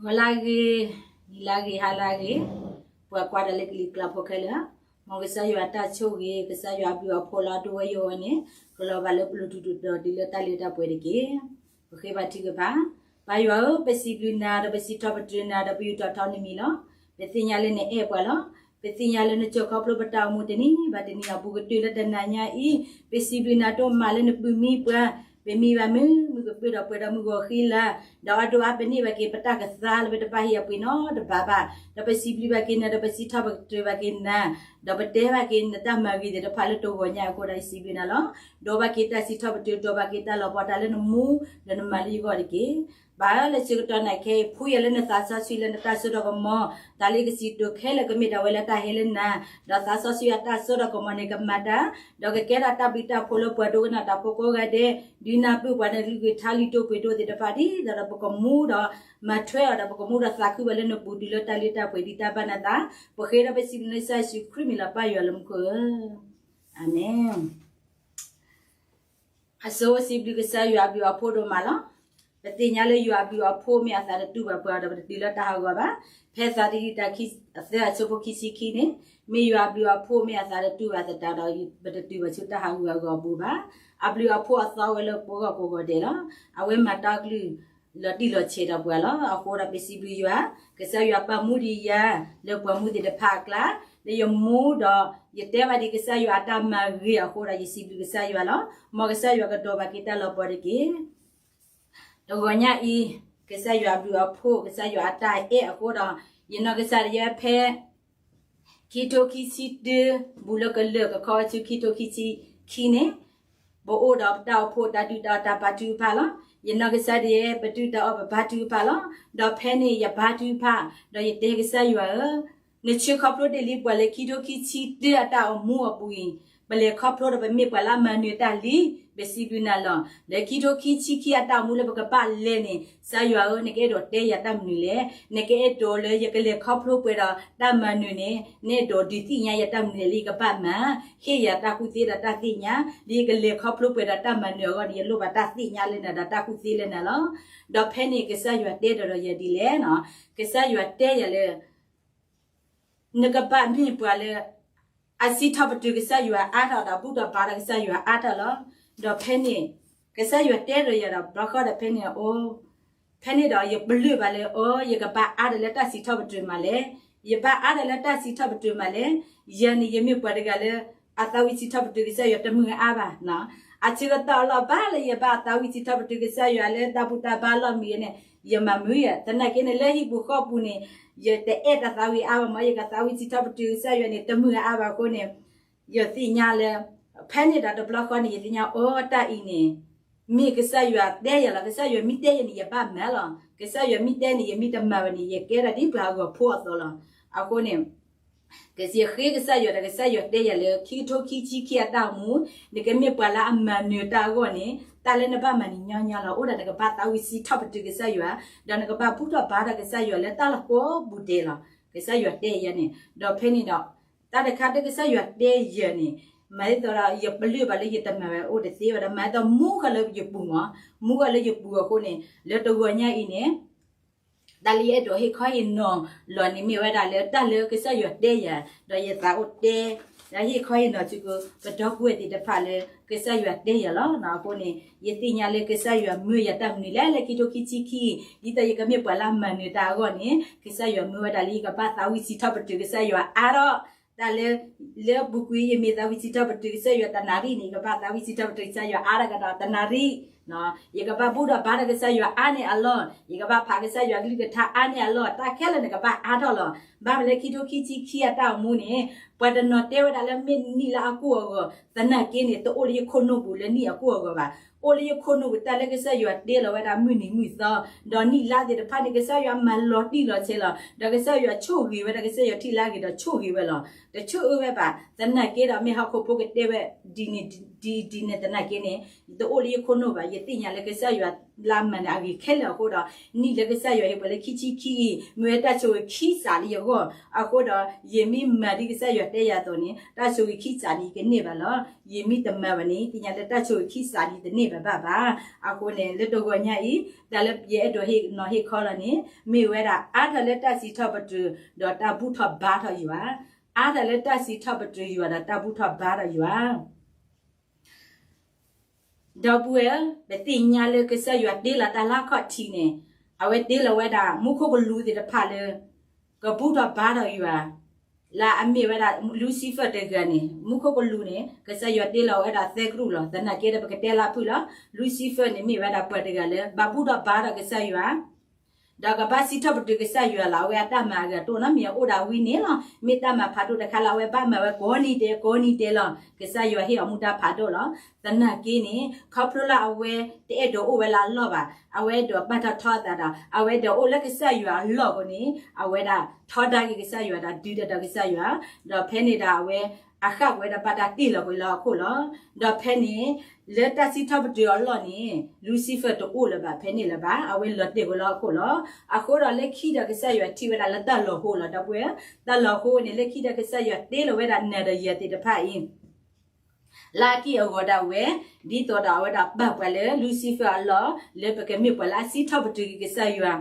ဂီၤလၢဂ့ၤ, နံၤလၢဂ့ၤ, ဟါလၢဂ့ၤ, ပှၤကွၢ်တၢ်လၢကလံၤကျါဖိခဲလၢာ်, မ်ကစၢ်ယွၤတၢ်ဆိၣ်ဂ့ၤ, ကစၢ်ယွၤအဘျုးအဖှိၣ်လၢအဒိၣ်ဝဲယိာ်ဝဲန့ၣ်, ကလီၤဘၣ်လၢပလိၤတုၤဒီးတုၤလၢတၢ်လၢတၢ်ပှဲၤတက့ၢ်. ပဃ့ဘါထုကဖၣ်. ပၢ်ယွၤဧၢ, ပစံးဘျုးနၤဒီးပစံးထီၣ်ပတြၢၤနၤဒီးပယူးထီၣ်ထီနမံၤလီၤ. ပသ့ၣ်ညါလၢနအဲၣ်ပှၤလီၤ. ပသ့ၣ်ညါလၢနစိာ်ခီဖျိပတၢ်အိၣ်မူတနံၤဘၣ်တနံၤအပူၤကတုၤလၢတနၤညါအံၤ, ပစံးဘျုးနၤဒိၣ်မးလၢနပုၢ်မံပှၤ, ပမံဘၣ်မုာ်မုာ်ကပၢဒီးပှဲၤဒီးမုၢ်ဂီၤဃံလၤ, ဒီးအဒိအါပန့ၢ်ဘၣ်က့ၤပတၢ်ကသါလၢပတဘၣ်ဟ့ၣ်အပှ့ၤနီတဘ့ၣ်ဘၣ်, ဒီးပစံးဘျုးဘၣ်က့ၤနၤဒီးပစံးထီၣ်ပတြၢၤဘၣ်က့ၤနၤ, ဒီးပတဲဘၣ်က့ၤနတၢ်မၤဂ့ၤသ့ၣ်တဖၣ်လၢတဂီၤညါအဃိဒီးယစံးဘျုးနၤလီၤ. ဒိးဘၣ်က့ၤတၢ်စံးထီၣ်ပတြၢၤ, ဒိးဘၣ်က့ၤတၢ်လီၤပှီၢ်တၢ်လၢနမူဒီးနမၤလၢယဂီၢ်တက့ၢ်. ဘၣ်လၢဆၢကတီၢ်နၤခဲအံၤ ဖှူယၤလၢနသးစီဆှံလၢနတၢ်စိတၢ်ကမီၤ, တၢ်လၢယကစံးတိၤခဲလၢာ်ကမ့ၢ်ဒၣ်ဝဲလၢတၢ်ဟဲလၢနၤ, ဒီးသးစီဆှံအတၢ်စိတၢ်ကမီၤန့ၣ်ကမၤတၢ်, ဒီးကကဲထီၣ်တၢ်ဘျုးတၢ်ဖှိၣ်လၢပှၤဒိကနၣ်တၢ်ဖိကိးဂၤဒဲး, ဒုးနၢ်ပၢၢ်ပှၤန့ၣ်ကလုၢ်ကထါလံာ်တိၢ်ပှ့ၤဒိၣ်သ့ၣ်တဖၣ်ဒ်သိးဒီးပကမူဒီး မၤထွဲအီၤဒီးပကမူဒီးသးခုဘၣ်လၢနပူၤတုၤလၢတၢ်လၢတၢ်ပှဲၤဒ်တၢ်ဘၣ်နသး, ပဃ့ဒီးပစံးဘျုးလၢကစၢ်ယ့ၣ်ၡူးခရံာ်မံၤလီၤ ပၢ်ယွၤလၢမူခိၣ်ဧၢ. အၤမ့ၣ်. အဆိစံးဘျုးကစၢ်ယွၤအဘျုးအဖှိၣ်ဒိၣ်မးလီၤ. ပသ့ၣ်ညါလၢယွၤအဘျုးအဖှိၣ်မ့ၢ်အသးတတူၢ်ဘၣ်ပှၤဒီးပတတုၤလၢတၢ်ဟးဂီၤဘၣ်. ဖဲသးတယုၢ်တၢ်ခံသၢအဆၢဖိခံဆံခံန့ၣ်, မ့ၢ်ယွၤအဘျုးအဖှိၣ်မ့ၢ်အသးတတူၢ်ဘၣ်သတးဒီး ပတတုၤဘၣ်ဆူတၢ်ဟးဂီၤအဂီၢ်အပူၤဘၣ်. အဘျုးအဖှိၣ်အသီဝဲလၢပဂီၢ်ကိးဂီၤဒဲးလီၤ. အဝဲမၤတၢ်ကလုၢ်လီၤတံၢ်လီၤဆဲးဒီးပှၤလီၤ. အဃိဒီးပစံးဘျုးယွၤ, ကစၢ်ယွၤပာ်မူဒံးယၤ လၢပှၤမူသ့ၣ်တဖၣ်အကျါ, လၢယမူဒီး ယတဲဘၣ်ဒံးကစၢ်ယွၤအတၢ်မၤဂ့ၤအဃိဒီး ယစံးဘျုးကစၢ်ယွၤလီၤ. မ်ကစၢ်ယွၤကဒိးဘၣ်က့ၤတၢ်လီၤပှီၢ်တက့ၢ်. တဂီၤညါအံၤ, ကစၢ်ယွၤအဘျုးအဖှိၣ်, ကစၢ်ယွၤအတၢ်အဲၣ်အဃိဒီး, ယနီၢ်ကစၢ်ဒၣ်ယဲဖဲ ခံထိခံဆံတၢ ဘူးလၢကလၢာ်ကခီဆူခံထိခံဆံခံန့ၣ်, ပအိၣ်ဒီးပတၢ်အိၣ်ဖှိၣ်တၢ်ဒုၣ်တၢ်အီၣ်တၢ်ဘါထုကဖၣ်လီၤ. ယနီၢ်ကစၢ်ဒၣ်ယဲ ပဒုၣ်တၢ်အီၣ်ပဘါထုကဖၣ်လီၤ. ဒီးဖဲန့ၣ်ယဘါထုကဖၣ်, ဒီးယတဲကစၢ်ယွၤဧၢ, နဆှၢခီဖျိတ့ၢ်လံပှၤလၢခံထိခံဆံတၢအတၢ်အိၣ်မူအပူၤအံၤ, ပလဲၤခီဖျိဒီးပမ့ၢ်ပှၤလၢအမၤနၢၤတၢ်လံ, ပစံးဘျုးနၤလီၤ. လၢခံထိခံဆံခံအတၢ်အိၣ်မူလၢပကဘၣ်လဲၤန့ၣ်, ကစၢ်ယွၤဧၢ, နကအဲၣ်ဒိးတဲယၤတၢ်မနုၤလဲၣ်. နကအဲၣ်ဒိးလၢယကလဲၤခီဖျိပှဲၤဒီးတၢ်မၤနၢၤန့ၣ်, နအဲၣ်ဒိးဒုးသ့ၣ်ညါယၤတၢ်မနုၤလဲၣ်, လၢယကဘၣ်မၤ, ဟ့ၣ်ယၤတၢ်ကူၣ်သ့ဒီးတၢ်သ့ၣ်ညါ, လၢယကလဲၤခီဖျိပှဲၤဒီးတၢ်မၤနၢၤအဂီၢ်န့ၣ် ယလိၣ်ဘၣ်တၢ်သ့ၣ်ညါလၢနၤဒီးတၢ်ကူၣ်သ့လၢနၤလီၤ. ဒီးဖဲန့ၣ်ကစၢ်ယွၤတဲဒီးယၤဒ်လဲၣ်, ကစၢ်ယွၤတဲယၤလၢ နကဘၣ်မ့ၢ်ပှၤလၢ အစံးထီၣ်ပတြၢၤကစၢ်ယွၤအါထီၣ်ဒီးဘူၣ်ထီၣ်ဘါထီၣ်ကစၢ်ယွၤအါထီၣ်လီၤ. ဒီးဖဲန့ၣ် ကစၢ်ယွၤတဲဒီးယၤဒီးဘျီဃီဒီးဖဲန့ၣ်အိၣ်, ဖဲန့ၣ်ဒီးယပလၢၢ်ဘၣ်လၢ အိ ယကဘၣ်အါဒီးလၢတၢ်စံးထီၣ်ပတြၢၤမးလဲၣ်. ယဘၣ်အါဒီးလၢတၢ်စံးထီၣ်ပတြၢၤမးလဲၣ်. ယၤန့ၣ် ယမ့ၢ်ပှၤတဂၤလၢ အသးဝံၣ်စံးထီၣ်ပတြၢၤကစၢ်ယွၤတမုာ်အါဘၣ်. အဆၢကတီၢ်အလီၢ်ဘၣ်လၢယဘၣ်အသးဝံၣ်စံးထီၣ်ပတြၢၤကစၢ်ယွၤလၢတၢ်ဘူၣ်တၢ်ဘါအလီၢ်မံၤန့ၣ် ယမၤမုာ်ယၤ, သနာ်က့န့ၣ် လၢဟံၣ်ပူၤဃီပူၤန့ၣ် ယတအဲၣ်တၢ်သးဝံၣ်အါဘၣ်မး, ယကသးဝံၣ်စံးထီၣ်ပတြၢၤကစၢ်ယွၤန့ၣ် တမုာ်အါဘၣ်အဃိန့ၣ်, ယသ့ၣ်ညါလၢ ဖဲန့ၣ်ဒီးတဘျီဃီန့ၣ် ယသ့ၣ်ညါ အိ တၢ်အံၤန့ၣ် မ့ၢ်ကစၢ်ယွၤတဲယၤလီၤ. ကစၢ်ယွၤမ့ၢ်တဲယၤန့ၣ် ယဘၣ်မၤလီၤ. ကစၢ်ယွၤမ့ၢ်တဲန့ၣ် ယမ့ၢ်တမၤဘၣ်န့ၣ် ယကဲဒၣ်ဒ်ပှၤဟးဂီၤဖိအသိးလီၤ. အဃိန့ၣ် ကစၢ်ယဃ့ကစၢ်ယွၤဒီးကစၢ်ယွၤတဲယၤလၢ ခံကထိခံဆံခံအတၢ်အိၣ်မူ, နကမ့ၢ်ပှၤလၢအမၤနၢၤတၢ်အဂီၢ်န့ၣ် တၢ်လၢနဘၣ်မၤန့ၣ်ညီညီလီၤ. အိၣ်ဒၣ်နကဘၣ်သးဝံၣ်စံးထီၣ်ပတြၢၤကစၢ်ယွၤ, ဒီးနကဘၣ်ဘူၣ်ထီၣ်ဘါထီၣ်ကစၢ်ယွၤလၢတၢ်လီၢ်ကိးပူၤဒဲးလီၤ. ကစၢ်ယွၤတဲယၤန့ၣ်, ဒီးဖဲန့ၣ်ဒီး တၢ်တခါတၢ်ကစၢ်ယွၤတဲယၤန့ၣ် မၤဒ်သိးဒီး ယပလၢၢ်ဘၣ်လၢယတမၤဝဲအိၣ်တသ့ဘၣ်ဒီး မၤဒ်သိးမူဃာ်လၢယပူၤမး, မူဃာ်လၢယပူၤအဃိန့ၣ် လၢတဂီၤညါအံၤန့ၣ် တၢ်လၢယအဲၣ်ဒိးဟ့ၣ်ခီဟ့ၣ်နီၤလီၤန့ၣ် မ့ၢ်ဝဲဒၣ်လၢတၢ်လၢကစၢ်ယွၤတဲယၤ, ဒီးယသးအိၣ်တဲ ဒီးဟ့ၣ်ခီဟ့ၣ်နီၤဆူကပဒီပုၢ်ဝဲၢ်သ့ၣ်တဖၣ်လၢ ကစၢ်ယွၤတဲယၤလီၤ. အဃိန့ၣ် ယသ့ၣ်ညါလၢကစၢ်ယွၤမၢယၤတၢ်မနုၤလဲၣ် လၢခံကထိခံဆံခံအံၤ, ဒ်သိးယကမ့ၢ်ပှၤလၢအမၤနၢၤတၢ်အဂီၢ်န့ၣ် ကစၢ်ယွၤမၢဝဲဒၣ်လၢယကဘၣ်သးဝံၣ်စံးထီၣ်ပတြၢၤကစၢ်ယွၤအါထီၣ် တၢ်လၢ လၢအပူၤကွံာ်ယမ့ၢ်သးဝံၣ်စံးထီၣ်ပတြၢၤကစၢ်ယွၤတနၣ်ရံၣ်န့ၣ် ယကဘၣ်သးဝံၣ်စံးထီၣ်ပတြၢၤကစၢ်ယွၤအါထီၣ်ကဒီးတနၣ်ရံၣ်, ယကဘၣ်ဘူၣ်ထီၣ်ဘါထီၣ်ကစၢ်ယွၤအါန့ၢ်အလီၢ်, ယကဘၣ်ဖးကစၢ်ယွၤကလုၢ်ကထါအါန့ၢ်အလီၢ်, တၢ်ခဲလၢာ်န့ၣ်ကဘၣ်အါထီၣ်လီၤ. ဘၣ်မနုၤလၢခံကထိခံဆံခံအတၢ်အိၣ်မူန့ၣ် ပှၤတနီၤတဲဝဲဒၣ်လၢမ့ၢ်နံၣ်လါအကိၢ်အဂီၢ်, သနာ်က့န့ၣ် တအိၣ်လၢယခိၣ်နူာ်ပူၤလၢနံၣ်အကိၢ်အဂီၢ်ဘၣ်. အိၣ်လၢယခိၣ်နူာ်ပူၤတၢ်လၢကစၢ်ယွၤတဲလီၤဝဲဒၣ်မုၢ်နံၤမုၢ်သီ, ဒီးနံၣ်လါသ့ၣ်တဖၣ်န့ၣ် ကစၢ်ယွၤမၤလီၤတံၢ်လီၤဆဲးလီၤ, ဒီးကစၢ်ယွၤဆိၣ်ဂ့ၤဝဲဒၣ် ကစၢ်ယွၤထံၣ်လၢအဂ့ၤဒီးဆိၣ်ဂ့ၤဝဲလီၤ. တဆိၣ်အၢဝဲဘၣ်. သနာ်က့ဒီးမ့ၢ်ဟီၣ်ခိၣ်ဖိကတဲဝဲဒ်န့ၣ်ဒ်န့ၣ်သနာ်က့န့ၣ် ယတအိၣ်လၢယခိၣ်နူာ်ဘၣ်. ယသ့ၣ်ညါလၢကစၢ်ယွၤလၢအမၤနၢၤအဂ့ၢ်ခဲလၢာ်အဃိဒီး နံၣ်လၢကစၢ်ယွၤဟ့ၣ်ပှၤလၢခံဆံခံအံၤ မ့ၢ်ဝဲတၢ်ဆိၣ်ဂ့ၤခံစးလၢယဂီၢ်အဃိဒီး ယမ့ၢ်မၤဒ်ကစၢ်ယွၤတဲယၤအသိးန့ၣ် တၢ်ဆိၣ်ဂ့ၤခံစးန့ၣ် ယကန့ၢ်ဘၣ်လီၤ. ယမ့ၢ်တမၤဘၣ်န့ၣ် သ့ၣ်ညါလၢတၢ်ဆိၣ်ဂ့ၤခံစးန့ၣ် တန့ၢ်ဘၣ်ဘၣ်ဘၣ်. အဃိန့ၣ် လၢတဂီၤညါအံၤ တၢ်လၢယအဲၣ်ဒိးဟ့ၣ်နီၤဟ့ၣ်ခီလီၤန့ၣ် မ့ၢ်ဝဲဒၣ် အါထီၣ်လၢတၢ်စံးထီၣ်ပတြၢၤ ဒီးတၢ်ဘူၣ်ထီၣ်ဘါထီၣ်ယွၤ, အါထီၣ်လၢတၢ်စံးထီၣ်ပတြၢၤယွၤ ဒီးတၢ်ဘူၣ်ထီၣ်ဘါထီၣ်ယွၤ ဒီပုၢ်ဝဲၢ်, ပသ့ၣ်ညါလၢကစၢ်ယွၤတ့လီၤတၢ်လၢခီၣ်ထံးန့ၣ်, အဝဲတ့လီၤဝဲဒၣ် မူခိၣ်ကလူးသ့ၣ်တဖၣ်လၢ ကဘူၣ်ထီၣ်ဘါထီၣ်ယွၤ, လၢအမ့ၢ်ဝဲဒၣ် Lucifer တဂၤန့ၣ်, မူခိၣ်ကလူးန့ၣ် ကစၢ်ယွၤတ့လီၤဝဲဒၣ်သၢကရူၢ်လီၤ. သနာ်က့ဒီး ပကတဲလၢဖုၣ်လီၤ. Lucifer န့ၣ်မ့ၢ်ဝဲဒၣ်ပှၤတဂၤလၢ ဘၣ်ဘူၣ်ထီၣ်ဘါထီၣ်ကစၢ်ယွၤ ဒီးကဘၣ်စံးထီၣ်ပတြၢၤကစၢ်ယွၤလီၤ. အဝဲအတၢ်မၤအဂၤတအိၣ်နီတမံၤ အအိၣ်ဒၣ်ဝံၤန့ၣ်လီၤ. မ့ၢ်တၢ်မၤဖးဒိၣ်တခါလၢအဝဲဘၣ်မၤဝဲကိးနံၤဒဲးကိးနံၤဒဲးလီၤ. ကစၢ်ယွၤဟ့ၣ်အီၤမူဒါဖးဒိၣ်လီၤ. သနာ်က့န့ၣ် ခီဖျိလၢအဝဲတအဲၣ်ဒိးအိၣ်ဝဲလၢအလီၢ်ဘၣ်, အဝဲအဲၣ်ဒိးပာ်ထီၣ်ထီအသးဒီး အဝဲအဲၣ်ဒိးအိၣ်လၢကစၢ်ယွၤအလီၢ်အဃိန့ၣ် အဝဲဒၣ်ထီဒါက့ၤကစၢ်ယွၤဒီးဒုးတၢ်ဒီးကစၢ်ယွၤ, ဒီးဖဲန့ၣ်ဒီးအဝဲ အဃၣ်ကွံာ်ဝဲဒၣ်ဘၣ်တၢ်တ့ၢ်လီၤကွံာ်လၢဟီၣ်ခိၣ်လီၤ. ဒီးဖဲန့ၣ် လၢတၢ်စံးထီၣ်ပတြၢၤအလီၢ်န့ၣ် Lucifer တအိၣ်လၢၤဘၣ် ဖဲန့ၣ်လၢၤဘၣ်, အဝဲလီၤတဲာ်ကွံာ်လၢဟီၣ်ခိၣ်လီၤ. အဃိဒီးလၢခံဒီးကစၢ်ယွၤထံၣ်ဝဲဒၣ်လၢတၢ်လီၤဟိလီၤ ဒီပုၢ်ဝဲၢ်, တၢ်လီၤဟိန့ၣ် လၢခံဒီးကစၢ်ယွၤတ့လီၤဝဲဒၣ်နၤဒီးယၤသ့ၣ်တဖၣ်အံၤ လၢအက့ၢ်အဂီၤဒၣ်ဝဲ, ဒ်သိးဒီးအဝဲဒၣ်ပာ်ပှၤလၢ Lucifer အလီၢ် လၢပကမ့ၢ်ပှၤလၢအစံးထီၣ်ပတြၢၤက့ၤကစၢ်ယွၤ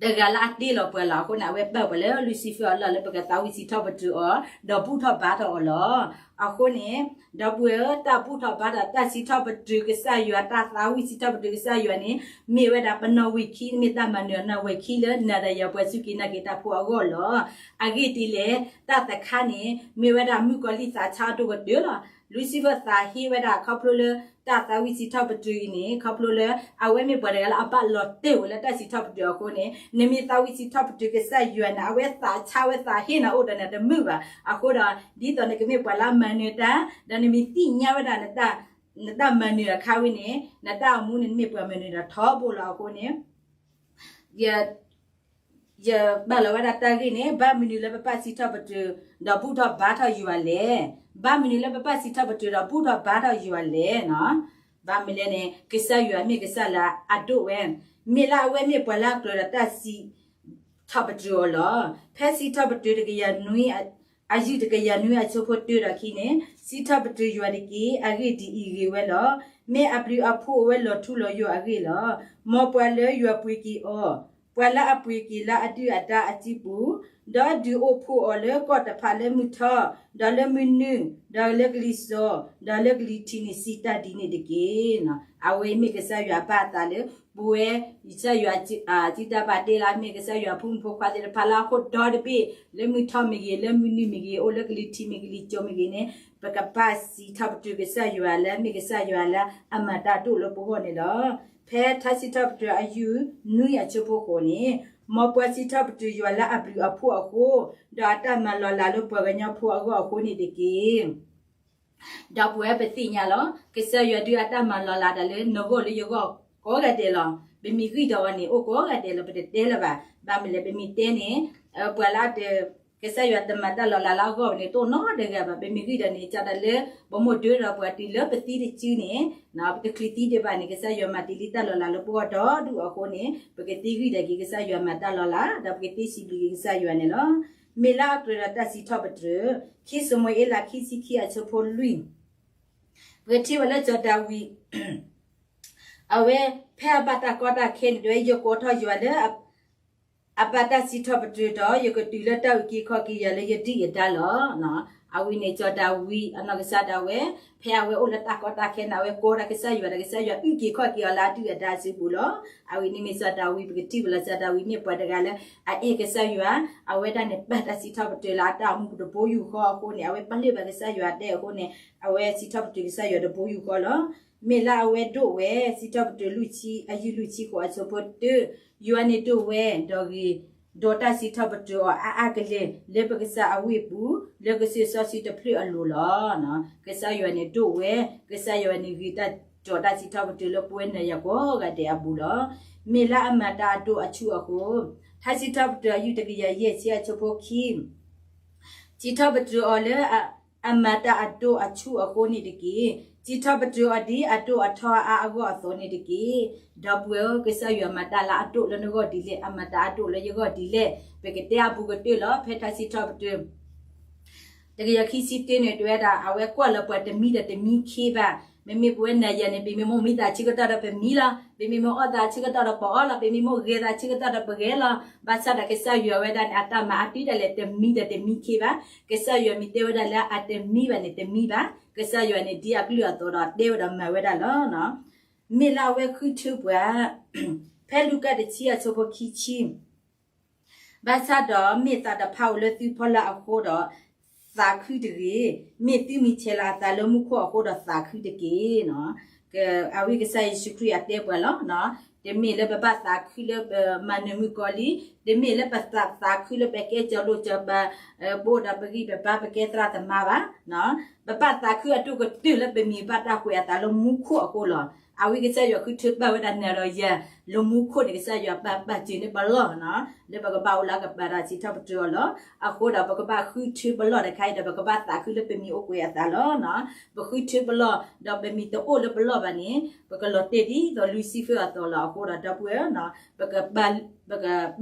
တဂၤလၢအတ့လီၤပှၤလီၤ. အဃိန့ၣ် အဝဲပာ်ပှၤလၢ Lucifer အလီၢ်လၢပကသးဝံၣ်စံးထီၣ်ပတြၢၤအီၤ ဒီးဘူၣ်ထီၣ်ဘါထီၣ်အီၤလီၤ. အဃိန့ၣ် ဒီပုၢ်ဝဲၢ်ဧၢ, တၢ်ဘူၣ်ထီၣ်ဘါထီၣ် တၢ်စံးထီၣ်ပတြၢၤကစၢ်ယွၤ တၢ်သးဝံၣ်စံးထီၣ်ပတြၢၤကစၢ်ယွၤန့ၣ် မ့ၢ်ဝဲဒၣ်ပနီၣ်ဝံာ်ခံ, မ့ၢ်တၢ်မၤနၢၤအနီၣ်ဝဲာ်ခံလၢနၤဒီးယၤပှၤစူၢ်က့ၤနာ်က့ၤတၢ်ဖိအဂီၢ်လီၤ. အဂ့ၢ်ဒ်လဲၣ်, တၢ်တခါန့ၣ် မ့ၢ်ဝဲဒၣ်မုၣ်ကီၤလံၢ်သးဆါအဒိၣ်ကတၢၢ်လီၤ. Lucifer သးဟ့ဝဲဒၣ်ခီဖျိလၢ တၢ်သးဝံၣ်စံးထီၣ်ပတြၢၤအံၤန့ၣ် ခီဖျိလၢ အဝဲမ့ၢ်ပှၤတဂၤလၢအဘၣ်လီၤတဲာ်ဝဲလၢတၢ်စံးထီၣ်ပတြၢၤအဃိန့ၣ် နမ့ၢ်သးဝံၣ်စံးထီၣ်ပတြၢၤကစၢ်ယွၤန့ၣ် အဝဲသးဆါဝဲသးဟ့နၤအိၣ်ဒီးနၤတမုာ်ဘၣ်. အဃိဒီး ဒ်သိးနကမ့ၢ်ပှၤလၢအမၤနၢၤတၢ် ဒီးနမ့ၢ်သ့ၣ်ညါဝဲဒၣ် နတၢ်မၤနၢၤအခါဝဲန့ၣ် နတၢ်အိၣ်မူန့ၣ် နမ့ၢ်ပှၤမၤနၢၤဒီးထီဘိလီၤ. အဃိန့ၣ် ယ ယပာ်လီၤဝဲဒၣ်တၢ်ဂ့ၢ်န့ၣ် ဘၣ်မနုၤလၢပဘၣ်စံးထီၣ်ပတြၢၤ ဒီးဘူၣ်ထီၣ်ဘါထီၣ်ယွၤလဲၣ်. ဘၣ်မနုၤလၢပဘၣ်စံးထီၣ်ပတြၢၤ ဒီးဘူၣ်ထီၣ်ဘါထီၣ်ယွၤလဲၣ်. ဘၣ်မနုၤလဲၣ်န့ၣ် ကစၢ်ယွၤမ့ၢ်ကစၢ်လၢအဒိၣ်ဝဲ, မ့ၢ်လၢအဝဲမ့ၢ်ပှၤလၢအကြၢးဒီးတၢ်စံးထီၣ်ပတြၢၤအီၤလီၤ. ဖဲစံးထီၣ်ပတြၢၤတကယၤနွံ အယုၢ်တကယၤနွံအဆၢဖိတၢဒီးခံန့ၣ် စံးထီၣ်ပတြၢၤယွၤတက့ၢ်. အဂ့ၢ်ဒ်အံၤ, ဂ့ၤဝဲလီၤ. မ့ၢ်အဘျုးအဖှိၣ်အိၣ်ဝဲလီၤထူလီၤယိာ်အဂ့ၢ်လီၤ. မ်ပှၤလၢယွၤပှ့ၤက့ၤအီၤ, ပှၤလၢအပှ့ၤက့ၤလၢအဒုၣ်အဒါအစုပူၤ, ဒီးဒုးအိၣ်ဖှိၣ်အီၤလၢကီၢ်တဖၣ်လၢမုၢ်ထီၣ်, ဒီးလၢမုၢ်နုာ်, ဒီးလၢကလံၤစိး, ဒီးလၢကလံၤထံးန့ၣ် စံးတၢ်ဒ်န့ၣ်တက့ၢ်. အဝဲမ့ၢ်ကစၢ်ယွၤဘၣ်အသးလၢ ပဝဲ ကစၢ်ယွၤ စံးတၢ်ဘၣ်တ့လၢအမ့ၢ်ကစၢ်ယွၤဖိမုၣ်ဖိခွါသ့ၣ်တဖၣ်လၢအခိၣ်ဒီတဘ့ၣ် လၢမုၢ်ထီၣ်မ့ၢ်ဂ့ၤ, လၢမုၢ်နုာ်မ့ၢ်ဂ့ၤ, အိၣ်လၢကလံၤထံးမ့ၢ်ဂ့ၤ, ကလံၤစိးမ့ၢ်ဂ့ၤန့ၣ် ပကဘၣ်စံးထီၣ်ပတြၢၤကစၢ်ယွၤလၢအမ့ၢ်ကစၢ်ယွၤလၢအမၤတၢ်ဒိၣ်လၢပဂီၢ်န့ၣ်လီၤ. ဖဲထါစံးထီၣ်ပတြၢၤအယုၢ်နွံအဆၢဖိဃိးန့ၣ်, မ်ပှၤစံးထီၣ်ပတြၢၤယွၤလၢအဘျုးအဖှိၣ်အဃိ, ဒီးအတၢ်မၤလီၤလးလၢပှၤကညီဖိအဂီၢ်အဃိန့ၣ်တက့ၢ်. ဒီပုၢ်ဝဲၢ်ပသ့ၣ်ညါလီၤ. ကစၢ်ယွၤဒုးအတၢ်မၤလီၤလးတၢ်လၢနဂီၢ်လၢယဂီၢ်ကိးဂၤဒဲးလီၤ. ပမ့ၢ်ဂံၢ်ဒီးအီၤန့ၣ် အိၣ်ကိးဂၤဒဲးလီၤ. ပတတဲလၢၤဘၣ်. ဘၣ်မနုၤလဲၣ် ပမ့ၢ်တဲန့ၣ် ပှၤလၢအတ ကစၢ်ယွၤတမၤတၢ်လီၤလးလၢအဂီၢ်န့ၣ် တအိၣ်နီတဂၤဘၣ်. ပမ့ၢ်ဂံၢ်ဒီးန့ၣ် ကဒီးလၢ ပမိၢ်ဒၢဒီးပှၤတုၤလၢပသံတစုန့ၣ် ပတချုးသံဒံးဘၣ်န့ၣ် ကစၢ်ယွၤမၤတ့ၢ်လံတၢ်လီၤလးလၢပဂီၢ်ဒီဒူၣ်အဃိန့ၣ် ပကသ့ဂံၢ်ဒီးက့ၤကစၢ်ယွၤမၤတၢ်လီၤလး ဒီးပကသ့စံးဘျုးက့ၤကစၢ်ယွၤန့ၣ်လီၤ. မ့ၢ်လၢအကြၢးဒီးတၢ်စံးထီၣ်ပတြၢၤ ခံၡမူၤအ့လး ခံဆံခံအဆၢဖိလွံၢ် ပကထံၣ်ဝဲလၢစီၤဒၤဝံး အဝဲဖဲအဘၣ်တၢ်ကီတၢ်ခဲန့ၣ် တဲဝဲ ယကိးထီၣ်ယွၤလၢ အဘၣ်တၢ်စံးထီၣ်ပတြၢၤဒီး ယကတုၤလၢတၢ်အုၣ်က့ၤခီၣ်က့ၤယၤလၢယဒုၣ်ယဒါလီၤ. အဝဲန့ၣ်စီၤဒၤဝံးအနီၢ်ကစၢ်ဒၣ်ဝဲ ဖဲအဝဲအိၣ်လၢတၢ်ကီတၢ်ခဲန့ၣ် အဝဲကိးဒီးကစၢ်ယွၤဒီး ကစၢ်ယွၤအုၣ်က့ၤခီၣ်က့ၤအီၤလၢအဒုၣ်အဒါအစုပူၤလီၤ. အဝဲန့ၣ်မ့ၢ်စီၤဒၤဝံး ပကထံၣ်ဝဲလၢစီၤဒၤဝံးမ့ၢ်ပှၤတဂၤလၢ အအဲၣ်ကစၢ်ယွၤ အဝဲဒၣ်န့ၣ် ဘၣ်တၢ်စံးထီၣ်ပတြၢၤလၢအတၢ်အိၣ်မူပူၤတဘိယူၢ်ဃီအဃိန့ၣ် အဝဲပာ်လုၢ်ဘၣ်ကစၢ်ယွၤတဲအဃိန့ၣ် အဝဲစံးထီၣ်ပတြၢၤကစၢ်ယွၤတဘိယူၢ်ဃီလီၤ. မ့ၢ်လၢအဝဲဒိၣ်ဝဲ စံးထီၣ်ပတြၢၤလွံၢ်ဆံ အယုၢ်လွံၢ်ဆံဃိးအဆၢဖိတၢ ယွၤန့ၣ်ဒိၣ်ဝဲ ဒီးဂ့ၤ ဒီးတၢ်စံးထီၣ်ပတြၢၤအီၤအါအါကလဲာ် လၢပကစၢ်အဝ့ၢ်ပူၤ လၢကစၢၢ်စီဆှံတဖျၢၣ်အလိၤလီၤ. ကစၢ်ယွၤန့ၣ်ဒိၣ်ဝဲ ကစၢ်ယွၤန့ၣ်ဂ့ၤတၢ်ဒီးတၢ်စံးထီၣ်ပတြၢၤလၢပဝဲနၤယၤကိးဂၤဒဲးအပူၤလီၤ. မ့ၢ်လၢအမၤတၢ်အဒိၣ်အဆူၣ်အဃိ ထါစံးထီၣ်ပတြၢၤအယုၢ်တကယၤယဲၢ်ဆံအဆၢဖိခံ စံးထီၣ်ပတြၢၤအီၤလၢအ အမၤတၢ်အဒိၣ်အဆူၣ်အဃိန့ၣ်တက့ၢ်. စံးထီၣ်ပတြၢၤအီၤဒ်အဒိၣ်အထီအါအဂီၢ်အသိးန့ၣ်တက့ၢ်. ဒီပုၢ်ဝဲၢ်ဧၢ, ကစၢ်ယွၤမၤတၢ်လၢအဒိၣ်လၢနဂီၢ်ဒ်လဲၣ်, အမၤတၢ်အဒိၣ်လၢယဂီၢ်ဒ်လဲၣ်, ပကတဲအဘူးကတၢၢ်လီၤ. ဖဲထါစံးထီၣ်ပတြၢၤ တကယၤခံဆံတၢန့ၣ် တဲဝဲဒၣ် အဝဲကွၢ်လၢပှၤတမံဒီးတမံခ့ဘၣ်. မ့မ့ၢ်ပဝဲနၤယၤန့ၣ် ပမ့ၢ်မိၣ်မံသးဆၢကတီၢ်ဒီးပမံလီၤ. ပမ့ၢ်မိၣ်အီၣ်သးဆၢကတီၢ်ဒီးပအီၣ်လီၤ. ပမ့ၢ်မိၣ်ဂဲၤသးဆၢကတီၢ်ဒီးပဂဲၤလီၤ. ဘၣ်ဆၣ်ဒီးကစၢ်ယွၤဝဲဒၣ်န့ၣ် အတၢ်မၤအါတံၢ်ဒၣ်လဲာ်တမံဒီးတမံခ့ဘၣ်. ကစၢ်ယွၤမ့ၢ်တဲဝဲဒၣ်လၢအတမံဘၣ်န့ၣ် တမံဘၣ်. ကစၢ်ယွၤန့ၣ် ဒ်အကလုၢ်အသိးဒီးတဲဝဲဒီးမၤဝဲဒၣ်လီၤ. မ့ၢ်လၢအဝဲဃုထၢပှၤ ဖဲလူၤကၣ်တဆံအဆၢဖိခံဆံ ဘၣ်ဆၣ်ဒီးမ့ၢ်သးတဖၣ်အိၣ်လၢသုဖီလာ်အဃိဒီး သးခုတဂ့ၤ, မ့ၢ်သုမံၤဆဲးလၤအသးလၢမူခိၣ်အဃိဒီးသးခုတက့ၢ်. အဝဲကစၢ်ယ့ၣ်ၡူးခရံာ်အတဲပှၤလီၤ. တမ့ၢ်လၢပဘၣ်သးခုလၢပမၤနၢၤမုၣ်ကီၤလံၢ်, တမ့ၢ်လၢပသးခုလၢပကဲစီၤလိၤစီၤပၤ ပအိၣ်ဒီးပဂံၢ်ပဘါပကဲသရၣ်သမါဘၣ်. ပဘၣ်သးခုအဒိၣ်ကတၢၢ်လၢပမံၤဘၣ်တၢ်ကွဲးအသးလၢမူခိၣ်အဃိလီၤ. အဝဲကစၢ်ယွၤဃုထၢပာ်ဝဲဒၣ်နၤဒီးယၤ လၢမူခိၣ်န့ၣ် ကစၢ်ယွၤပာ်ပာ်စၢၤန့ၢ်ပလီၢ် လၢပကဘၣ်အိၣ်လၢအကပၤဒီးစံးထီၣ်ပတြၢၤအီၤလီၤ. အဃိဒီးပကဘၣ်ဃုထၢပလီၢ်တခါအံၤဒီး ပကဘၣ်သးခုလၢပမံၤအိၣ်ကွဲးအသးလီၤ. ပဃုထၢပလီၢ် ဒီးပမံၤတအိၣ်လၢပလီၢ်ဘၣ်န့ၣ် ပကလီၤတဲာ်ဒ်သိး Lucifer အသိးလီၤ. အဃိဒီးဒီပုၢ်ဝဲၢ် ပကပာ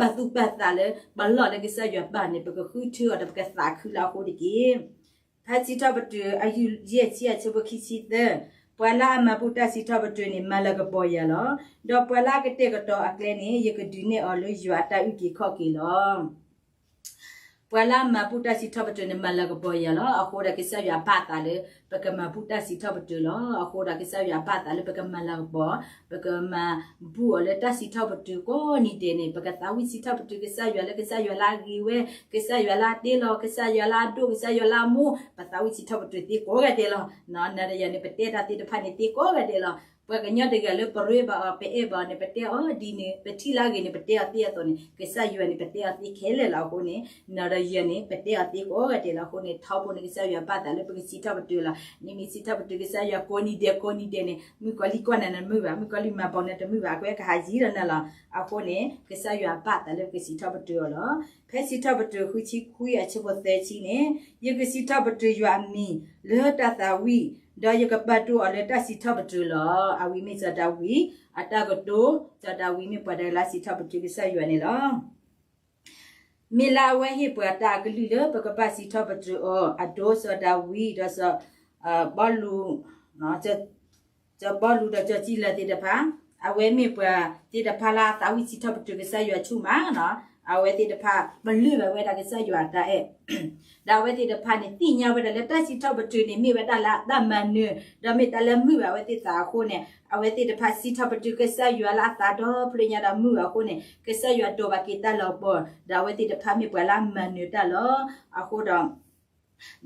်သူၣ်ပာ်သးလၢပလီၢ်လၢကစၢ်ယွၤပာ်န့ၣ် ပကဃုထၢအီၤဒီးပကသးခုလၢအဃိတက့ၢ်. ဖဲစံးထီၣ်ပတြၢၤ အယုၢ်ယဲၢ်ဆံအဆၢဖိခံဆံသၢ, ပှၤလၢအမၤဘူၣ်တၢ်စံးထီၣ်ပတြၢၤန့ၣ် မၤလၤကပီၤယၤလီၤ. ဒီးပှၤလၢအကတဲာ်ကတီၤအကျဲန့ၣ် ယကဒုးနဲၣ်အီၤလၢယွၤအတၢ်အုၣ်က့ၤခီၣ်က့ၤလီၤ. ပှၤလၢအမၤဘူၣ်တၢ်စံးထီၣ်ပတြၢၤန့ၣ် မၤလၤကပီၤယၤလီၤ. အဃိဒီးကစၢ်ယွၤဘၣ်သးလၢ ပကမၤဘူၣ်တၢ်စံးထီၣ်ပတြၢၤလီၤ. အဃိဒီးကစၢ်ယွၤဘၣ်သးလၢပကမၤလၤကပီၤ ပကမၤဘူၣ်အီၤလၢတၢ်စံးထီၣ်ပတြၢၤကိးနံၤဒဲးန့ၣ် ပကသးဝံၣ်စံးထီၣ်ပတြၢၤကစၢ်ယွၤလၢကစၢ်ယွၤလၢအဂ့ၤဝဲ, ကစၢ်ယွၤလၢအတ့လီၤ, ကစၢ်ယွၤလၢအဒိၣ်, ကစၢ်ယွၤလၢအမူ, ပသးဝံၣ်စံးထီၣ်ပတြၢၤသ့ကိးဂၤဒဲးလီၤ. နၤဒီးယၤန့ၣ် ပတဲတၢ်သ့ၣ်တဖၣ်န့ၣ်သ့ကိးဂၤဒဲးလီၤ. ပှၤကညီတဂၤလၢပရ့ဘၣ်အီၤ ပအဲၣ်ဘၣ်အီၤန့ၣ် ပတဲအီၤဒ်န့ၣ်, ပထံၣ်လၢအဂ့ၤန့ၣ် ပတဲအီၤသ့အသိးန့ၣ် ကစၢ်ယွၤန့ၣ် ပတဲအီၤသ့ခဲလၢာ်လီၤ. အဃိန့ၣ် နၤဒီးယၤန့ၣ် ပတဲအီၤသ့ကိးဂၤဒဲးလီၤ. အဃိန့ၣ် ထီဘိန့ၣ် ကစၢ်ယွၤဘၣ်သးလၢပကစံးထီၣ်ပတြၢၤလီၤ. နမ့ၢ်စံးထီၣ်ပတြၢၤကစၢ်ယွၤကိးနံၤဒဲးကိးနံၤဒဲးန့ၣ် မုၣ်ကီၤလံၢ်ကွၢ်နၤနမုာ်ဘၣ်, မုၣ်ကီၤလံၢ်မၤပိာ်နၤတမုာ်ဘၣ်, အကွဲးကဟးယံၤဒီးနၤလီၤ. အဃိန့ၣ် ကစၢ်ယွၤဘၣ်သးလၢပကစံးထီၣ်ပတြၢၤအီၤလီၤ. ဖဲစံးထီၣ်ပတြၢၤဃုဆံခွံအဆၢဖိသၢဆံန့ၣ် ယကစံးထီၣ်ပတြၢၤယွၤအမံၤလၢတၢ်သးဝံၣ်, ဒီးယကပာ်ဒိၣ်အီၤလၢတၢ်စံးထီၣ်ပတြၢၤလီၤ. အဝံၤမ့ၢ်စီၤဒၤဝံးအတၢ်ကတိၤ, စီၤဒၤဝံးမ့ၢ်ပှၤတဂၤလၢအစံးထီၣ်ပတြၢၤကစၢ်ယွၤန့ၣ်လီၤ. မ့ၢ်လၢအဝဲဟ့ၣ်ပှၤတၢ်အကလုၢ်လၢပကဘၣ်စံးထီၣ်ပတြၢၤအီၤ, အဒိစီၤဒၤဝံးဒီးစီၤပီလူး, စီၤပီလူးဒီးစီၤစံလၤသ့ၣ်တဖၣ်, အဝဲမ့ၢ်ပှၤသ့ၣ်တဖၣ်လၢအသးဝံၣ်စံးထီၣ်ပတြၢၤကစၢ်ယွၤဆူၣ်မး, အဝဲသ့ၣ်တဖၣ်ပလၢၢ်ဘၣ်ဝဲဒၣ်ကစၢ်ယွၤအတၢ်အဲၣ်, ဒီးအဝဲသ့ၣ်တဖၣ်န့ၣ် သ့ၣ်ညါဝဲဒၣ်လၢတၢ်စံးထီၣ်ပတြၢၤန့ၣ် မ့ၢ်ဝဲဒၣ်လၢတၢ်မၤနၢၤ, ဒီးမ့ၢ်တၢ်လၢမုာ်ဘၣ်အဝဲသ့ၣ်သးအဃိန့ၣ် အဝဲသ့ၣ်တဖၣ်စံးထီၣ်ပတြၢၤကစၢ်ယွၤလၢအသးဒီဖျၢၣ်ညါဒီးမုာ်အဃိန့ၣ် ကစၢ်ယွၤဒိးဘၣ်က့ၤတၢ်လီၤပှီၢ်, ဒီးအဝဲသ့ၣ်တဖၣ်မ့ၢ်ပှၤလၢအမၤနၢၤတၢ်လီၤ. အဃိဒီး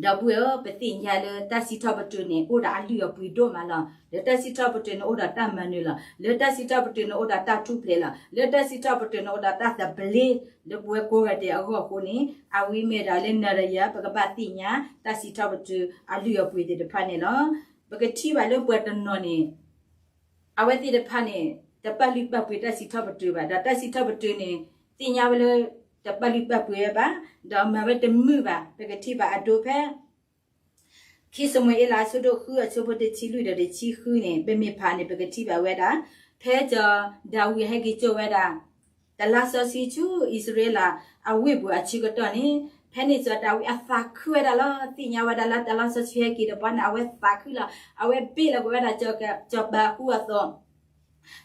ဒီပုၢ်ဝဲၢ်ဧၢ, ပသ့ၣ်ညါလၢတၢ်စံးထီၣ်ပတြၢၤန့ၣ် အိၣ်ဒီးအလုၢ်အပှ့ၤဒိၣ်မးလီၤ. လၢတၢ်စံးထီၣ်ပတြၢၤန့ၣ် အိၣ်ဒီးတၢ်မၤနၢၤလီၤ. လၢတၢ်စံးထီၣ်ပတြၢၤန့ၣ် အိၣ်ဒီးတၢ်ထူၣ်ဖျဲးလီၤ. လၢတၢ်စံးထီၣ်ပတြၢၤန့ၣ် အိၣ်ဒီးတၢ်သဘျ့ လၢပဝဲကိးဂၤဒဲးအဂီၢ်အဃိန့ၣ် အဝံၤမ့ၢ်ဒၣ်လၢနၤဒီးယၤ ပကဘၣ်သ့ၣ်ညါ တၢ်စံးထီၣ်ပတြၢၤအလုၢ်အပှ့ၤသ့ၣ်တဖၣ်န့ၣ်လီၤ. ပကထံၣ်ဘၣ်လၢပှၤတနီၤန့ၣ် အဝဲသ့ၣ်တဖၣ်န့ၣ် တပာ်လုၢ်ပာ်ပှ့ၤတၢ်စံးထီၣ်ပတြၢၤဘၣ်, ဒီးတၢ်စံးထီၣ်ပတြၢၤန့ၣ် သ့ၣ်ညါဝဲလၢ တပာ်လုၢ်ပာ်ပှ့ၤဝဲဘၣ်, ဒီးမၤဝဲတမုာ်ဘၣ်. ပကထံၣ်ဘၣ်အဒိဖဲ ခံၡမူၤအ့လး အဆၢဒိၣ်ဃု အဆၢဖိတဆံလွံၢ်ဒီးတဆံဃုန့ၣ် ပမ့ၢ်ဖးန့ၣ် ပကထံၣ်ဘၣ်ဝဲဒၣ် ဖဲစီၤဒၤဝံးဟဲက့ၤစိာ်ဝဲဒၣ် တလါစီဆှံဆူအံၣ်စရ့လးအဝ့ၢ်ပူၤအဆၢကတီၢ်န့ၣ် ဖဲန့ၣ်စီၤဒၤဝံးအသးခုဝဲဒၣ်လီၤ. သ့ၣ်ညါဝဲဒၣ်လၢတလါစီဆှံဟဲက့ၤတပှၢ်န့ၣ် အဝဲသးခုလီၤ. အဝဲဘ့ၣ်လီၤကွံာ်ဝဲဒၣ်စီၤပၤအကူအသိး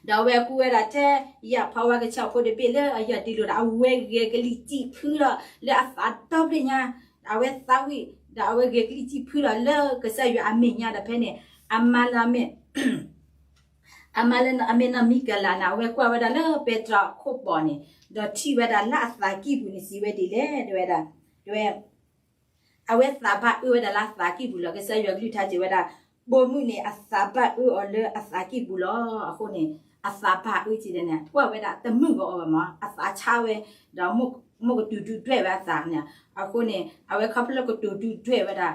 ဒီးအဝဲကူဝဲဒၣ်ထဲယၣ်ဖီဝါကဆၣ်ဖိတဘ့ၣ်လၢအယီၢ်တံၢ်လိာ်ဒီး အဝဲဂဲၤကလံၣ်စံၣ်ဖုလီၤလၢအသးဒီဖျၢၣ်ညါ, အဝဲသးဝံၣ် ဒီးအဝဲဂဲၤကလံၣ်စံၣ်ဖုလီၤလၢကစၢ်ယွၤအမဲာ်ညါဒီးဖဲန့ၣ် အမါလၢအမ့ၢ် အမါလၢအမ့ၢ်နီၢ်မံကလးန့ၣ် အဝဲကွၢ်ဝဲဒၣ်လၢပဲတြီခိၣ်ဘီန့ၣ် ဒီးထံၣ်ဝဲဒၣ်လၢအသးကံၢ်ပူၤန့ၣ် စံးဝဲဒ်လဲၣ် တဲဝဲဒၣ် တဲဝဲ အဝဲသးဘၣ်အၢဝဲဒၣ်လၢအသးကံၢ်ပူၤလီၤ. ကစၢ်ယွၤကလုၢ်ကထါစံးဝဲဒၣ် ပိာ်မုၣ်န့ၣ် အသးဘၣ်အၢအီၤလၢအသးကံၢ်ပူၤလီၤ. အဃိန့ၣ် အသးဘၣ်အၢက့ၤဒီးန့ၣ် ကွၢ်ဝဲဒၣ်တမုာ်ဂီၤအီၤဘၣ်မး အသးဆါဝဲ ဒီးမိၢ်ကတိၤဒုၣ်ဒွဲၣ်ဝဲအသးန့ၣ် အဃိန့ၣ် အဝဲခီဖျိလၢကတိၤဒုၣ်ဒွဲၣ်ဝဲဒၣ်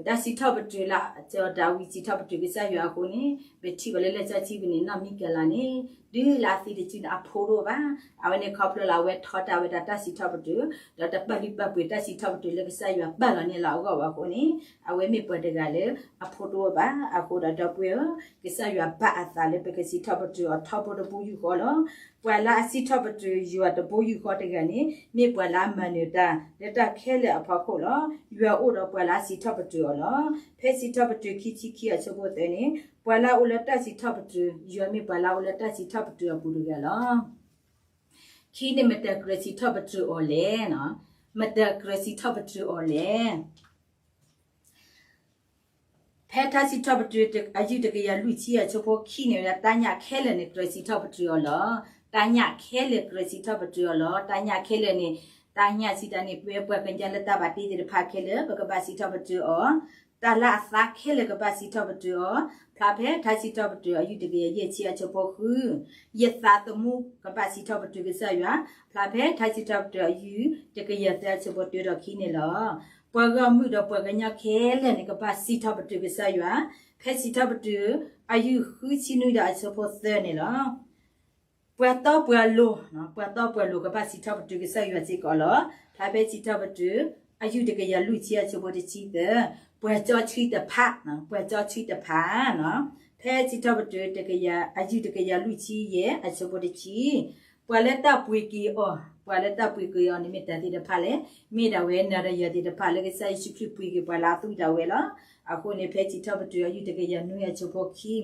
တၢ်စံးထီၣ်ပတြၢၤလၢ စီၤဒၤဝံးစံးထီၣ်ပတြၢၤကစၢ်ယွၤအဃိန့ၣ် ပထံၣ်ဘၣ်လၢလံာ်စီဆှံပူၤန့ၣ် နီၢ်မံကလးန့ၣ် တုၤလၢအသံတစုန့ၣ် အဖိတအိၣ်ဘၣ်. အဝဲန့ၣ်ခီဖျိလၢအဝဲထီဒါဝဲဒၣ်တၢ်စံးထီၣ်ပတြၢၤ, ဒီးတပာ်လုၢ်ပာ်ပှ့ၤတၢ်စံးထီၣ်ပတြၢၤလၢကစၢ်ယွၤပာ်လီၤန့ၢ်လီၤအဂီၢ်ဘၣ်အဃိန့ၣ်, အဝဲမ့ၢ်ပှၤတဂၤလၢအဖိတအိၣ်ဘၣ်. အဃိဒီးဒီပုၢ်ဝဲၢ်ဧၢ, ကစၢ်ယွၤဘၣ်အသးလၢပကစံးထီၣ်ပတြၢၤအီၤထီဘိတဘိယူၢ်ဃီလီၤ. ပှၤလၢအစံးထီၣ်ပတြၢၤယွၤတဘိယူၢ်ဃီတဂၤန့ၣ် မ့ၢ်ပှၤလၢအမၤနၢၤတၢ်လၢတၢ်ခဲလၢာ်အဖီခိၣ်လီၤ. ယွၤအိၣ်ဒီးပှၤလၢအစံးထီၣ်ပတြၢၤအီၤလီၤ. ဖဲစံးထီၣ်ပတြၢၤခံဆံခံအဆၢဖိသၢန့ၣ်, ပှၤလၢအအိၣ်လၢတၢ်စံးထီၣ်ပတြၢၤ, ယွၤမ့ၢ်ပှၤလၢအအိၣ်လၢတၢ်စံးထီၣ်ပတြၢၤအပူၤတဂၤလီၤ. ခံန့ၣ် မတၤကြၢးစံးထီၣ်ပတြၢၤအီၤလဲၣ်. မတၤကြၢးစံးထီၣ်ပတြၢၤအီၤလဲၣ်. ဖဲထါစံးထီၣ်ပတြၢၤအယုၢ်တကယၤလွံၢ်ဆံအဆၢဖိခံန့ၣ်ဝဲဒၣ် တၢ်ညၣ်ခဲလၢာ်န့ၣ် ကြၢးစံးထီၣ်ပတြၢၤအီၤလီၤ. တၢ်ညၣ်ခဲလၢာ်ကြၢးစံးထီၣ်ပတြၢၤအီၤလီၤ. တၢ်ညၣ်ခဲလၢာ်န့ၣ်, တၢ်ညၣ်စံးတၢ်န့ၣ် ပဝဲပှၤကညီလၢတၢ်ဘၣ်တ့သ့ၣ်တဖၣ်ခဲလၢာ် ပကဘၣ်စံးထီၣ်ပတြၢၤအီၤ, တၢ်လၢအသါခဲလၢာ်ကဘၣ်စံးထီၣ်ပတြၢၤအီၤ, ဖျါဖဲထါစံးထီၣ်ပတြၢၤအယုၢ်တကယၤယဲၢ်ဆံအဆၢဖိဃု ယသးသမူကဘၣ်စံးထီၣ်ပတြၢၤကစၢ်ယွၤ, ဖျါဖဲထါစံးထီၣ်ပတြၢၤအယုၢ်တကယၤသၢအဆၢဖိတၢဒီးခံန့ၣ်လီၤ. ပှၤဂီၢ်မုၢ်ဒီးပှၤကညီခဲလၢာ်န့ၣ် ကဘၣ်စံးထီၣ်ပတြၢၤကစၢ်ယွၤ, ဖဲစံးထီၣ်ပတြၢၤအယုၢ်ဃုဆံနွံဒီးအဆၢဖိသၢန့ၣ်လီၤ. ပှၤတီပှၤလိၤ, ပှၤတီပှၤလိၤကဘၣ်စံးထီၣ်ပတြၢၤကစၢ်ယွၤစ့ၢ်ကီးလီၤ. ဖဲစံးထီၣ်ပတြၢၤအယုၢ်တကယၤလွံၢ်ဆံအဆၢဖိတဆံသၢ, ပှၤစီဆှံတဖၣ်, ပှၤစီဆှံတဖၣ်, ဖဲစံးထီၣ်ပတြၢၤတကယၤအယုၢ်တကယၤလွံၢ်ဆံယဲၢ်အဆၢဖိတဆံ, ပှၤလၢတၢ်ပှ့ၤက့ၤအီၤ, ပှၤလၢတၢ်ပှ့ၤက့ၤအီၤန့ၣ်မ့ၢ်တၢ်သ့ၣ်တဖၣ်လဲၣ်, မ့ၢ်ဒၣ်ဝဲနၤဒီးယၤသ့ၣ်တဖၣ်လၢကစၢ်ယ့ၣ်ၡူးခရံာ်ပှ့ၤက့ၤပှၤလၢအသူၣ်ဒၣ်ဝဲလီၤ. အဃိန့ၣ် ဖဲစံးထီၣ်ပတြၢၤအယုၢ်တကယၤနွံအဆၢဖိခံ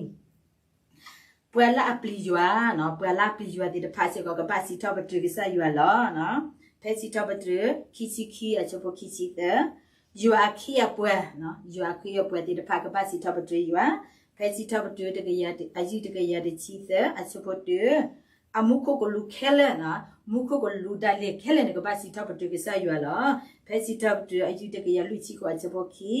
ပှၤလၢအပျံၤယွၤ, ပှၤလၢအပျံၤယွၤသ့ၣ်တဖၣ်စ့ၢ်ကီး ကဘၣ်စံးထီၣ်ပတြၢၤကစၢ်ယွၤလီၤ. ဖဲစံးထီၣ်ပတြၢၤခံဆံခံအဆၢဖိခံဆံသၢ, ယွၤအခ့အပှၤ, ယွၤအခ့အပှၤသ့ၣ်တဖၣ်ကဘၣ်စံးထီၣ်ပတြၢၤယွၤ, ဖဲစံးထီၣ်ပတြၢၤတကယၤ, အယုၢ်တကယၤတဆံသၢအဆၢဖိတၢ, အမူခိၣ်ကလူးခဲလၢာ်, မူခိၣ်ကလူးဒၣ်လဲာ်ခဲလၢာ်န့ၣ် ကဘၣ်စံးထီၣ်ပတြၢၤကစၢ်ယွၤလီၤ. ဖဲစံးထီၣ်ပတြၢၤအယုၢ်တကယၤလွံၢ်ဆံဃိးအဆၢဖိခံ,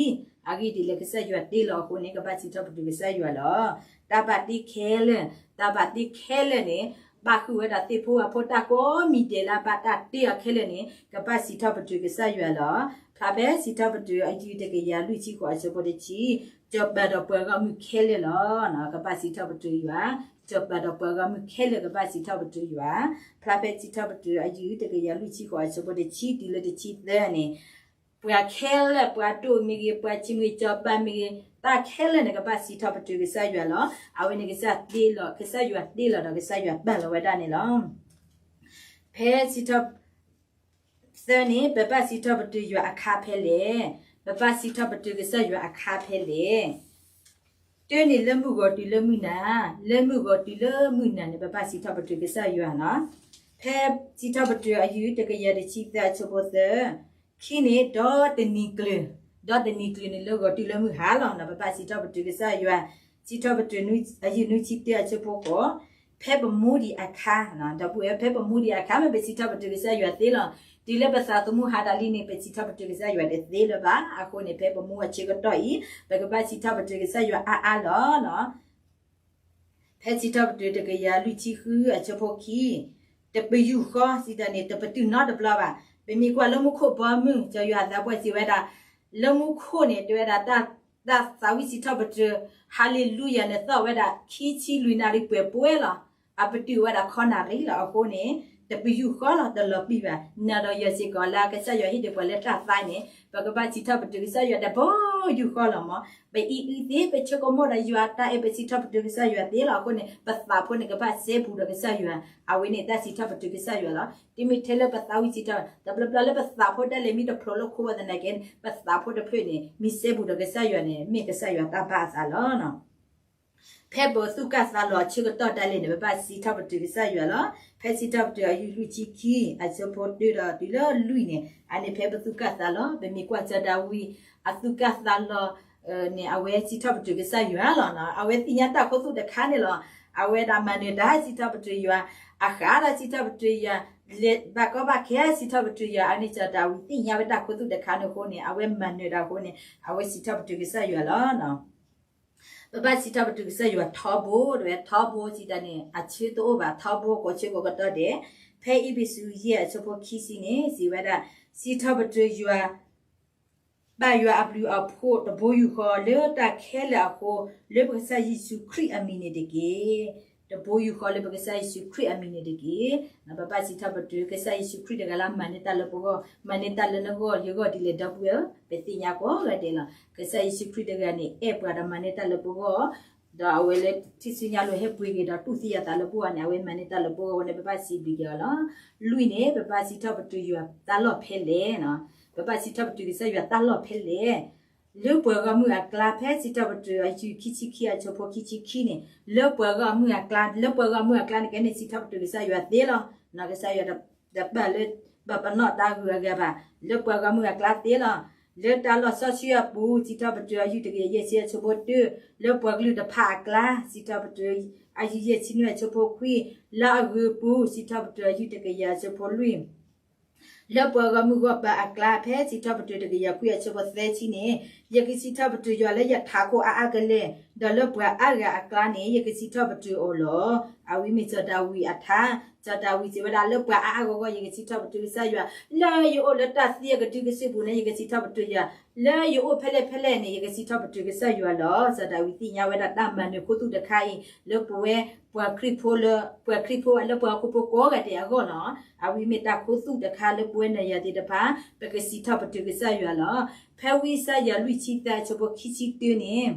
အဂ့ၢ်ဒ်အံၤလၢကစၢ်ယွၤတ့လီၤအဃိန့ၣ် ကဘၣ်စံးထီၣ်ပတြၢၤကစၢ်ယွၤလီၤ. တၢ်ဘၣ်တ့ခဲလၢာ်, တၢ်ဘၣ်တ့ခဲလၢာ်န့ၣ် ဘၣ်ဃုာ်ဝဲဒၣ်သ့ၣ်ဖိဝၣ်ဖိတၢ်ကိးမံၤဒဲးလၢအဘၣ်တၢ်တ့အီၤခဲလၢာ်န့ၣ် ကဘၣ်စံးထီၣ်ပတြၢၤကစၢ်ယွၤလီၤ. ဖျါဖဲစံးထီၣ်ပတြၢၤအယုၢ်တကယၤလွံၢ်ဆံဃိးအဆၢဖိတဆံ, စီၤပၤဒီးပှၤဂီၢ်မုၢ်ခဲလၢာ်လီၤ. ကဘၣ်စံးထီၣ်ပတြၢၤယွၤ, စီၤပၤဒီးပှၤဂီၢ်မုၢ်ခဲလၢာ်ကဘၣ်စံးထီၣ်ပတြၢၤယွၤ, ဖျါဖဲစံးထီၣ်ပတြၢၤအယုၢ်တကယၤလွံၢ်ဆံဃိးအဆၢဖိတဆံတုၤလၢတဆံသၢန့ၣ် ပှၤခဲလၢာ် ပှၤဒိၣ်မ့ၢ်ဂ့ၤ, ပှၤဆံးမ့ၢ်ဂ့ၤ, စီၤပၤမ့ၢ်ဂ့ၤ, တၢ်ခဲလၢာ်န့ၣ် ကဘၣ်စံးထီၣ်ပတြၢၤကစၢ်ယွၤလီၤ. အဝဲန့ၣ်ကစၢ်တ့လီၤ, ကစၢ်ယွၤတ့လီၤဒီးကစၢ်ယွၤပာ်လီၤဝဲဒၣ်န့ၣ်လီၤ. ဖဲစံးထီၣ် သၢန့ၣ် ပဘၣ်စံးထီၣ်ပတြၢၤယွၤအခါဖဲလဲၣ်. ပဘၣ်စံးထီၣ်ပတြၢၤကစၢ်ယွၤအခါဖဲလဲၣ်. တၢန့ၣ်လၢမုၢ်ဂီၤတုၤလၢမုၢ်နၤ, လၢမုၢ်ဂီၤတုၤလၢမုၢ်နၤန့ၣ် ပဘၣ်စံးထီၣ်ပတြၢၤကစၢ်ယွၤလီၤ. ဖဲစံးထီၣ်ပတြၢၤအယုၢ်တကယၤတဆံသၢအဆၢဖိသၢ, ခံန့ၣ် ဒီတနံၤကျၢၤ, ဒီတနံၤကျၢၤန့ၣ်လၢဂီၤတုၤလၢမုၢ်ဟါလီၤန့ၣ် ပဘၣ်စံးထီၣ်ပတြၢၤကစၢ်ယွၤ, စံးထီၣ်ပတြၢၤအယုၢ်နွံဆံတၢအဆၢဖိဃိး, ဖဲပမူဒံးအခါ, ဒီပုၢ်ဝဲၢ် ဖဲပမူဒံးအခါ မ့ၢ်ပစံးထီၣ်ပတြၢၤကစၢ်ယွၤသ့လီၤ. တုၤလၢပသးသမူဟးဒၣ်လံန့ၣ် ပစံးထီၣ်ပတြၢၤကစၢ်ယွၤတသ့လၢၤဘၣ်. အဃိန့ၣ် ဖဲပမူအဆၢကတီၢ်အံၤ ပကဘၣ်စံးထီၣ်ပတြၢၤကစၢ်ယွၤအါအါလီၤ. ဖဲစံးထီၣ်ပတြၢၤတကယၤလွံၢ်ဆံဃုအဆၢဖိခံ, တပယူာ်ဃီစံးတၢ်န့ၣ် တပတုာ်နီတဘျီဘၣ်. ပမ့ၢ်ကွၢ်လၢမူခိၣ်ဘီမုၢ် စီၤယိၤဟၣ်သးပှၢ်စံးဝဲဒၣ်, လၢမူခိၣ်န့ၣ် တဲဝဲဒၣ် တၢ်သးဝံၣ်စံးထီၣ်ပတြၢၤ ဟါလ့လူယၤန့ၣ် သီၣ်ဝဲဒၣ်ခံဆံလွံၢ်နၣ်ရံၣ်ပှဲၤပှဲၤလီၤ. အပတုာ်ဝဲဒၣ်ခီနၣ်ရံၣ်လီၤ. အဃိန့ၣ် တပယူာ်ဃီလီၤ တလီၤပံာ်ဘၣ်. နၤဒီးယၤစ့ၢ်ကီးလၢကစၢ်ယွၤဟ့ၣ်ဒံးပှၤလၢတၢ်သါန့ၣ် ပကဘၣ်စံးထီၣ်ပတြၢၤကစၢ်ယွၤတဘိယူၢ်ဃီလီၤမး. ပအံၤအုသ့ ပဆိကမိၣ်ဒီးယွၤတၢ်အဲၣ် ပစံးထီၣ်ပတြၢၤကစၢ်ယွၤသ့လီၤ. အဃိန့ၣ် ပသးဖိန့ၣ်ကဘၣ်စဲဘူးဒီးကစၢ်ယွၤ, အဝဲန့ၣ်တၢ်စံးထီၣ်ပတြၢၤကစၢ်ယွၤလီၤ. တမ့ၢ်ထဲလၢပသးဝံၣ်စံးထီၣ် တဘျီဘျီလၢပသးဖိဒၣ်လဲာ်မ့ၢ်တဖျိးလၢခိဝဲသနာ်က့ ပသးဖိတဖျၢၣ်န့ၣ် မ့ၢ်စဲဘူးဒီးကစၢ်ယွၤန့ၣ် မ့ၢ်ကစၢ်ယွၤတၢ်ဘၣ်အသးလီၤ. ဖဲပသူၣ်ကၢ်သးလီၤအဆၢကတီၢ်ဒၣ်လဲာ်န့ၣ် ပဘၣ်စံးထီၣ်ပတြၢၤကစၢ်ယွၤလီၤ. ဖဲစံးထီၣ်ပတြၢၤအယုၢ်လွံၢ်ဆံခံ အဆၢဖိတၢဒီးတုၤလၢလွံၢ်န့ၣ် အန့ၣ်ဖဲပသူၣ်ကၢ်သးလီၤ. ပမ့ၢ်ကွၢ်စီၤဒၤဝံး အသူၣ်ကၢ်သးလီၤ န့ၣ် အဝဲစံးထီၣ်ပတြၢၤကစၢ်ယွၤလီၤ. အဝဲသ့ၣ်ညါတၢ်ခူသူၣ်တခါန့ၣ်လီၤ. အဝဲဒၣ်မၤနၢၤတၢ်စံးထီၣ်ပတြၢၤယွၤ, အဃးတၢ်စံးထီၣ်ပတြၢၤယွၤ, လဲၤဘၣ်ကီဘၣ်ခဲစံးထီၣ်ပတြၢၤယွၤ, အန့ၣ်စီၤဒၤဝံးသ့ၣ်ညါဝဲတၢ်ခူသူၣ်တခါန့ၣ်အဃိန့ၣ် အဝဲမၤနၢၤတၢ်အဃိန့ၣ် အဝဲစံးထီၣ်ပတြၢၤကစၢ်ယွၤလီၤ. ပဘၣ်စံးထီၣ်ပတြၢၤကစၢ်ယွၤထီဘိ, တဝဲထီဘိစံးတၢ်န့ၣ် အဆၢတအိၣ်ဘၣ်, ထီဘိကိးဆၢကိးကတီၢ်ဒဲး, ဖဲအ့းဖ့းစူး ယဲၢ်အဆၢဖိခံဆံန့ၣ် စံးဝဲဒၣ်, စံးထီၣ်ပတြၢၤယွၤ ဘၣ်ယွၤအဘျုးအဖှိၣ်တဘိယူၢ်ဃီ လၢတၢ်ခဲလၢာ်အဃိ လၢပကစၢ်ယ့ၣ်ၡူးခရံာ်အမံၤန့ၣ်တက့ၢ်. တဘိယူၢ်ဃီလၢပကစၢ်ယ့ၣ်ၡူးခရံာ်အမံၤန့ၣ်တက့ၢ်. ပဘၣ်စံးထီၣ်ပတြၢၤ ကစၢ်ယ့ၣ်ၡူးခရံာ်တဂၤလၢမၤန့ၢ်တၢ်လၢပဂီၢ်, မၤန့ၢ်တၢ်လၢနဂီၢ်ယဂီၢ်ဒ်လဲၣ် ဒီပုၢ်ဝဲၢ်ဧၢ, ပသ့ၣ်ညါကိးဂၤဒဲးလီၤ. ကစၢ်ယ့ၣ်ၡူးခရံာ်တဂၤန့ၣ် အဲၣ်ပှၤဒီးမၤန့ၢ်တၢ်လၢပဂီၢ်, ဒီးအဝဲလၢထံၣ်စုညါလိၤဟဲပှ့ၤက့ၤဒီးတူၢ်သံယၤသးလၢပဂီၢ်န့ၣ် အဝဲမၤန့ၢ်တၢ်လၢပဂီၢ်ဝဲန့ၣ် ပဘၣ်စံးဘျုးက့ၤအီၤလီၤ. လွံၢ်န့ၣ် ပဘၣ်စံးထီၣ်ပတြၢၤယွၤတၢ်လီၢ်ဖဲလဲၣ်, ပဘၣ်စံးထီၣ်ပတြၢၤကစၢ်ယွၤတၢ်လီၢ်ဖဲလဲၣ် လၢပှၤဂီၢ်မုၢ်အကျါ ဖဲစံးထီၣ်ပတြၢၤအယုၢ်ခံဆံခံအဆၢဖိခံဆံခံန့ၣ် လၢပှၤဂီၢ်မုၢ်အကျါ, လၢပှၤဂီၢ်မုၢ်အကျါန့ၣ် ကဲန့ၣ်စံးထီၣ်ပတြၢၤကစၢ်ယွၤသ့လီၤ. ကစၢ်ယွၤတပာ်လၢ ပပနီၣ်တၢ်ဂုၤအဂၤဘၣ်, လၢပှၤဂီၢ်မုၢ်အကျါသ့လီၤ. လၢတၢ်လီၢ်စီဆှံအပူၤ စံးထီၣ်ပတြၢၤအယုၢ်တကယၤယဲၢ်ဆံအဆၢဖိတၢ, လၢပှၤကလုာ်တဖၣ်အကျါ စံးထီၣ်ပတြၢၤအယုၢ်ယဲၢ်ဆံနွံအဆၢဖိခွံ, လၢအဂ့ၤပူၤ စံးထီၣ်ပတြၢၤအယုၢ်တကယၤအဆၢဖိလွံၢ် လၢပှၤဂီၢ်မုၢ်ဂီၢ်ပၤအကျါ ဖဲစံးထီၣ်ပတြၢၤတကယၤခွံအဆၢဖိသၢဆံန့ၣ်, ယကစံးထီၣ်ပတြၢၤယွၤလၢယထးခိၣ်အါအါကလဲာ်, ဒီးလၢပှၤအါဂၤအကျါန့ၣ် ယကစံးထီၣ်ပတြၢၤအီၤလီၤ. အဝဲမ့ၢ်စီၤဒၤဝံးအထါ, စီၤဒၤဝံးစံးဝဲဒၣ် လၢပှၤအါအါဂီၢ်ဂီၢ် ယကစံးထီၣ်ပတြၢၤကစၢ်ယွၤ, လၢယအိၣ်လၢတၢ်သံအကဒုကစုပူၤန့ၣ် ယကစံးထီၣ်ပတြၢၤယွၤ, လၢယအိၣ်ဖဲလဲၣ်ဖဲလဲၣ်န့ၣ် ယကစံးထီၣ်ပတြၢၤကစၢ်ယွၤလီၤ. စီၤဒၤဝံးသ့ၣ်ညါဝဲဒၣ်တၢ်မၤနၢၤခူသူၣ်တခါအံၤ လၢပဝဲ ပှၤခရံာ်ဖိလၢ ပှၤခရံာ်ဖိလၢပှၤဟီၣ်ခိၣ်ဖိကိးဂၤဒဲးအဂီၢ်လီၤ. အဝဲမ့ၢ်တၢ်ခူသူၣ်တခါလၢပဝဲနၤယၤသ့ၣ်တဖၣ် ပကစံးထီၣ်ပတြၢၤကစၢ်ယွၤလီၤ. ဖဲဝံယၡါယၤလွံၢ်ဆံသၢအဆၢဖိခံဆံတၢန့ၣ်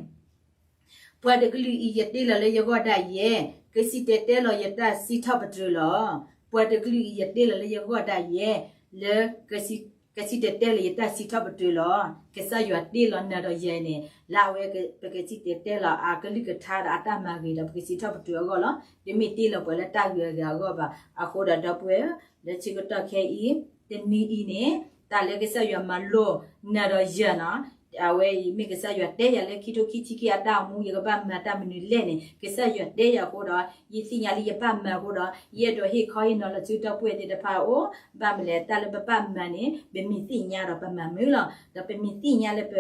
ပှၤတကလုာ်အံၤ ယတ့လီၤလၢယဂီၢ်ဒၣ်ယဲ, ကစံၣ်တဲၤတဲလီၤယတၢ်စံးထီၣ်ပတြၢၤလီၤ. ပှၤတကလုာ်အံၤ ယတ့လီၤလၢယဂီၢ်ဒၣ်ယဲ, လၢ ကစံၣ်တဲၤတဲလီၤယတၢ်စံးထီၣ်ပတြၢၤလီၤ. ကစၢ်ယွၤတ့လီၤနၤဒီးယၤန့ၣ် လၢအဝဲပကစံၣ်တဲၤတဲလီၤအကလုၢ်ကထါဒီးအတၢ်မၤဂ့ၤဒီး ပကစံးထီၣ်ပတြၢၤအဂီၢ်လီၤ. တမ့ၢ်တ့လီၤပှၤလၢတၢ်ဂုၤအဂၤအဂီၢ်ဘၣ်. အဃိဒီးဒီပုၢ်ဝဲၢ်ဧၢ, လၢဆၢကတီၢ်ခဲအံၤ တနံၤအံၤန့ၣ် တၢ်လၢကစၢ်ယွၤမၤလိာ်နၤဒီးယၤန့ၣ် အဝဲအံၤမ့ၢ်ကစၢ်ယွၤတဲယၤလၢခံထိခံဆံခံအတၢ်အိၣ်မူ ယကဘၣ်မၤတၢ်မနုၤလဲၣ်န့ၣ် ကစၢ်ယွၤတဲယၤအဃိဒီး ယသ့ၣ်ညါလၢယဘၣ်မၤအဃိဒီး ယအဲၣ်ဒိးဟ့ၣ်ခီဟ့ၣ်နီၤလီၤဆူဒီပုၢ်ဝဲၢ်သ့ၣ်တဖၣ်အအိၣ်, ဘၣ်မနုၤလဲၣ် တၢ်လၢပဘၣ်မၤန့ၣ် ပမ့ၢ်သ့ၣ်ညါဒီးပမၤမုာ်လီၤ. ဒီးပမ့ၢ်သ့ၣ်ညါလၢပ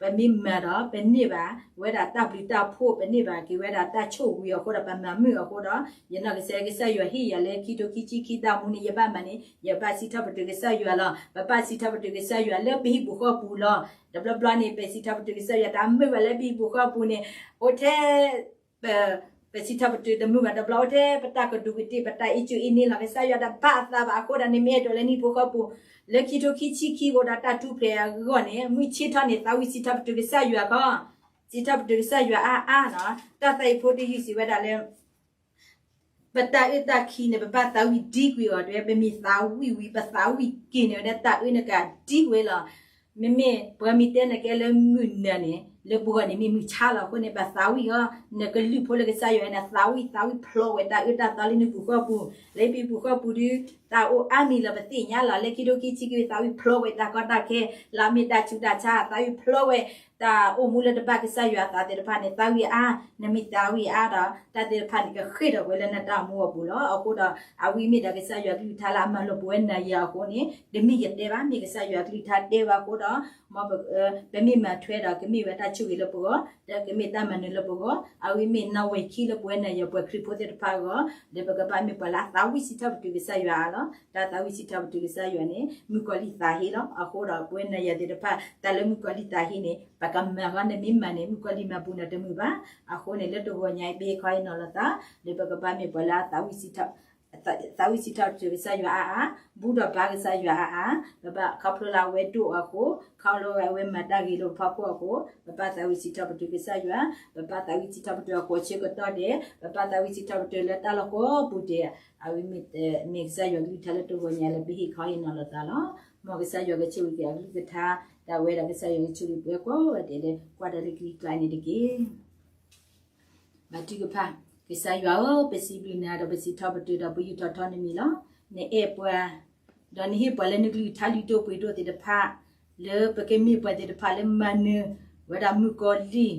ပမ့ၢ်မၤဒီး ပန့ၢ်ဘၣ်ဝဲဒၣ်တၢ်ဘျုးတၢ်ဖှိၣ် ပန့ၢ်ဘၣ်က့ၤဝဲဒၣ်တၢ်ဆိၣ်ဂ့ၤအဃိဒီး ပမၤမုာ်အဃိဒီး ယနီၢ်ကစၢ် ကစၢ်ယွၤဟ့ၣ်ယၤလၢခံထိခံဆံခံတၢ်အိၣ်မူန့ၣ် ယဘၣ်မၤန့ၣ် ယဘၣ်စံးထီၣ်ပတြၢၤကစၢ်ယွၤလီၤ. ပဘၣ်စံးထီၣ်ပတြၢၤကစၢ်ယွၤလၢပဟံၣ်ပူၤဃီပူၤလီၤ. တဘျီဘျီန့ၣ် ပစံးထီၣ်ပတြၢၤကစၢ်ယွၤ တၢ်မုာ်ဘၣ်လၢပဟံၣ်ပူၤဃီပူၤန့ၣ် အိၣ်ထဲ ပ ပစံးထီၣ်ပတြၢၤတမုာ်ဘၣ်တဘျီ အိၣ်ထဲပတၢ်ကဒူးကတ့ၢ် ပတၢ်အ့ၣ်ကူအ့န့လီၤ. ကစၢ်ယွၤတဘၣ်အသးဘၣ်အဃိဒီး နမ့ၢ်အဲၣ်ဒိးလၢနဟံၣ်ပူၤဃီပူၤ လၢခံထိခံဆံခံအိၣ်ဒီးတၢ်ထူၣ်ဖျဲးအဂီၢ်န့ၣ် မုၢ်ဆ့ၣ်ထီၣ်န့ၣ် သးဝံၣ်စံးထီၣ်ပတြၢၤကစၢ်ယွၤခီ, စံးထီၣ်ပတြၢၤကစၢ်ယွၤအါအါနီၤ. တၢ်သးအံၤဖိတယုၢ်စံးဝဲဒၣ်လၢ ပတၢ်အုၣ်တၢ်ခံးန့ၣ် ပဘၣ်သးဝံၣ်ဒံကွံာ်အီၤ တဲဝဲ ပမ့ၢ်သးဝံၣ်ဝံၤ ပသးဝံၣ်က့ၤန့ၣ်ဝဲဒၣ် တၢ်အုၣ်နကဒံကွံာ်လီၤ. မ့မ့ၢ်ပှၤမ့ၢ်တဲနကဲလၢမုၢ်နၤန့ၣ် လၢပဂီၢ်န့ၣ်မ့ၢ်မုၢ်ဆါလီၤ. အဃိန့ၣ် ဘၣ်သးဝံၣ်အီၤ နကလုၢ်ဖိလၢကစၢ်ယွၤန့ၣ် သးဝံၣ် သးဝံၣ်ဖျိးဝဲတၢ်အုၣ်တၢ်သီလၢနဟံၣ်ပူၤဃီပူၤ လၢဟံၣ်ပူၤဃီပူၤဒုး တၢ်အိၣ်အါမံၤလီၤ ပသ့ၣ်ညါလီၤ. လၢခံထိခံဆံခံ သးဝံၣ်ဖျိးဝဲတၢ်ကီတၢ်ခဲ လၢအမ့ၢ်တၢ်ဆူးတၢ်ဆါ သးဝံၣ်ဖျိးဝဲ တၢ်အိၣ်မူလၢတဘၣ်ကစၢ်ယွၤအသးသ့ၣ်တဖၣ်န့ၣ် သးဝံၣ်အါ, နမ့ၢ်သးဝံၣ်အါဒီး တၢ်သ့ၣ်တဖၣ်န့ၣ် ကဃ့ၢ်ထီၣ်ဝဲလၢနတၢ်အိၣ်မူအပူၤလီၤ. အဃိဒီး အဝဲမ့ၢ်ဒီးကစၢ်ယွၤကလုၢ်ကထါလၢအမၤလိာ်ပဝဲနၤယၤအဃိန့ၣ် တမ့ၢ်ယတဲဘၣ် မ့ၢ်ကစၢ်ယွၤကလုၢ်ကထါတဲဘၣ်အဃိဒီး မ်ပမ့ၢ်မၤထွဲဒီး ကမ့ၢ်ဝဲတၢ်ဆိၣ်ဂ့ၤလၢပဂီၢ် ဒီးကမ့ၢ်တၢ်မၤနၢၤလၢပဂီၢ် အဝဲမ့ၢ်နီၣ်ဝဲခံလၢပဝဲနၤယၤပှၤခရံာ်ဖိသ့ၣ်တဖၣ်အဂီၢ် လၢပကဘၣ်မ့ၢ်ပှၤလၢအသးဝံၣ်စံးထီၣ်ပတြၢၤကစၢ်ယွၤအါလီၤ. တၢ်သးဝံၣ်စံးထီၣ်ပတြၢၤကစၢ်ယွၤန့ၣ် မုၣ်ကီၤလံၢ်သးဟ့လီၤ. အဃိဒီးပဝဲနၤယၤသ့ၣ်တဖၣ် တၢ်လၢမုၣ်ကီၤလံၢ်သးဟ့န့ၣ် ပကမၤဃီ နမ့ၢ်မၤန့ၣ် မုၣ်ကီၤလံၢ်မၤပူၤနၤတမုာ်ဘၣ်. အဃိန့ၣ် လၢတဂီၤညါအံၤ ပဟ့ၣ်ခီဟ့ၣ်နီၤလီၤသး လၢပကဘၣ်မ့ၢ်ပှၤလၢအသးဝံၣ်စံးထီၣ် သးဝံၣ်စံးထီၣ်ပတြၢၤကစၢ်ယွၤအါအါ, ဘူၣ်ထီၣ်ဘါကစၢ်ယွၤအါအါ, ပဘၣ်ခီဖျိလၢအဝဲဒိၣ်အဃိ, ခီဖျိလၢအဝဲမၤတၢ်ဂ့ၤလၢပဖီခိၣ်အဃိ, ပဘၣ်သးဝံၣ်စံးထီၣ်ပတြၢၤကစၢ်ယွၤ, ပဘၣ်သးဝံၣ်စံးထီၣ်ပတြၢၤအဃိ ဆၢကတီၢ်ဒဲး, ပဘၣ်သးဝံၣ်စံးထီၣ်ပတြၢၤလၢတၢ်လီၢ်ကိးပူၤဒဲး, အဝဲမ့ၢ်ကစၢ်ယွၤကလုၢ်ကထါလၢတဂီၤညါလၢပဟ့ၣ်ခီဟ့ၣ်နီၤလီၤသးလီၤ. မ်ကစၢ်ယွၤကဆိၣ်ဂ့ၤက့ၤအကလုၢ်ကထါ, တၢ်ဝဲဒီးကစၢ်ယွၤကဆိၣ်ဂ့ၤပှၤကိးဂၤဒဲးလၢ ကွၢ်တၢ်လၢကလံၤကျါန့ၣ်တက့ၢ်. ဘါထုကဖၣ်. ကစၢ်ယွၤဧၢ, ပစံးဘျုးနၤဒီးပစံးထီၣ်ပတြၢၤဒီးပယူးထီၣ်ထီနမံၤလီၤ. နအဲၣ်ပှၤ, ဒီးနဟ့ၣ်ပှၤလၢနကလုၢ်ကထါလုၢ်ဒိၣ်ပှ့ၤဒိၣ်သ့ၣ်တဖၣ်, လၢပကမ့ၢ်ပှၤသ့ၣ်တဖၣ်လၢမၤနၢၤဝဲဒၣ်မုၣ်ကီၤ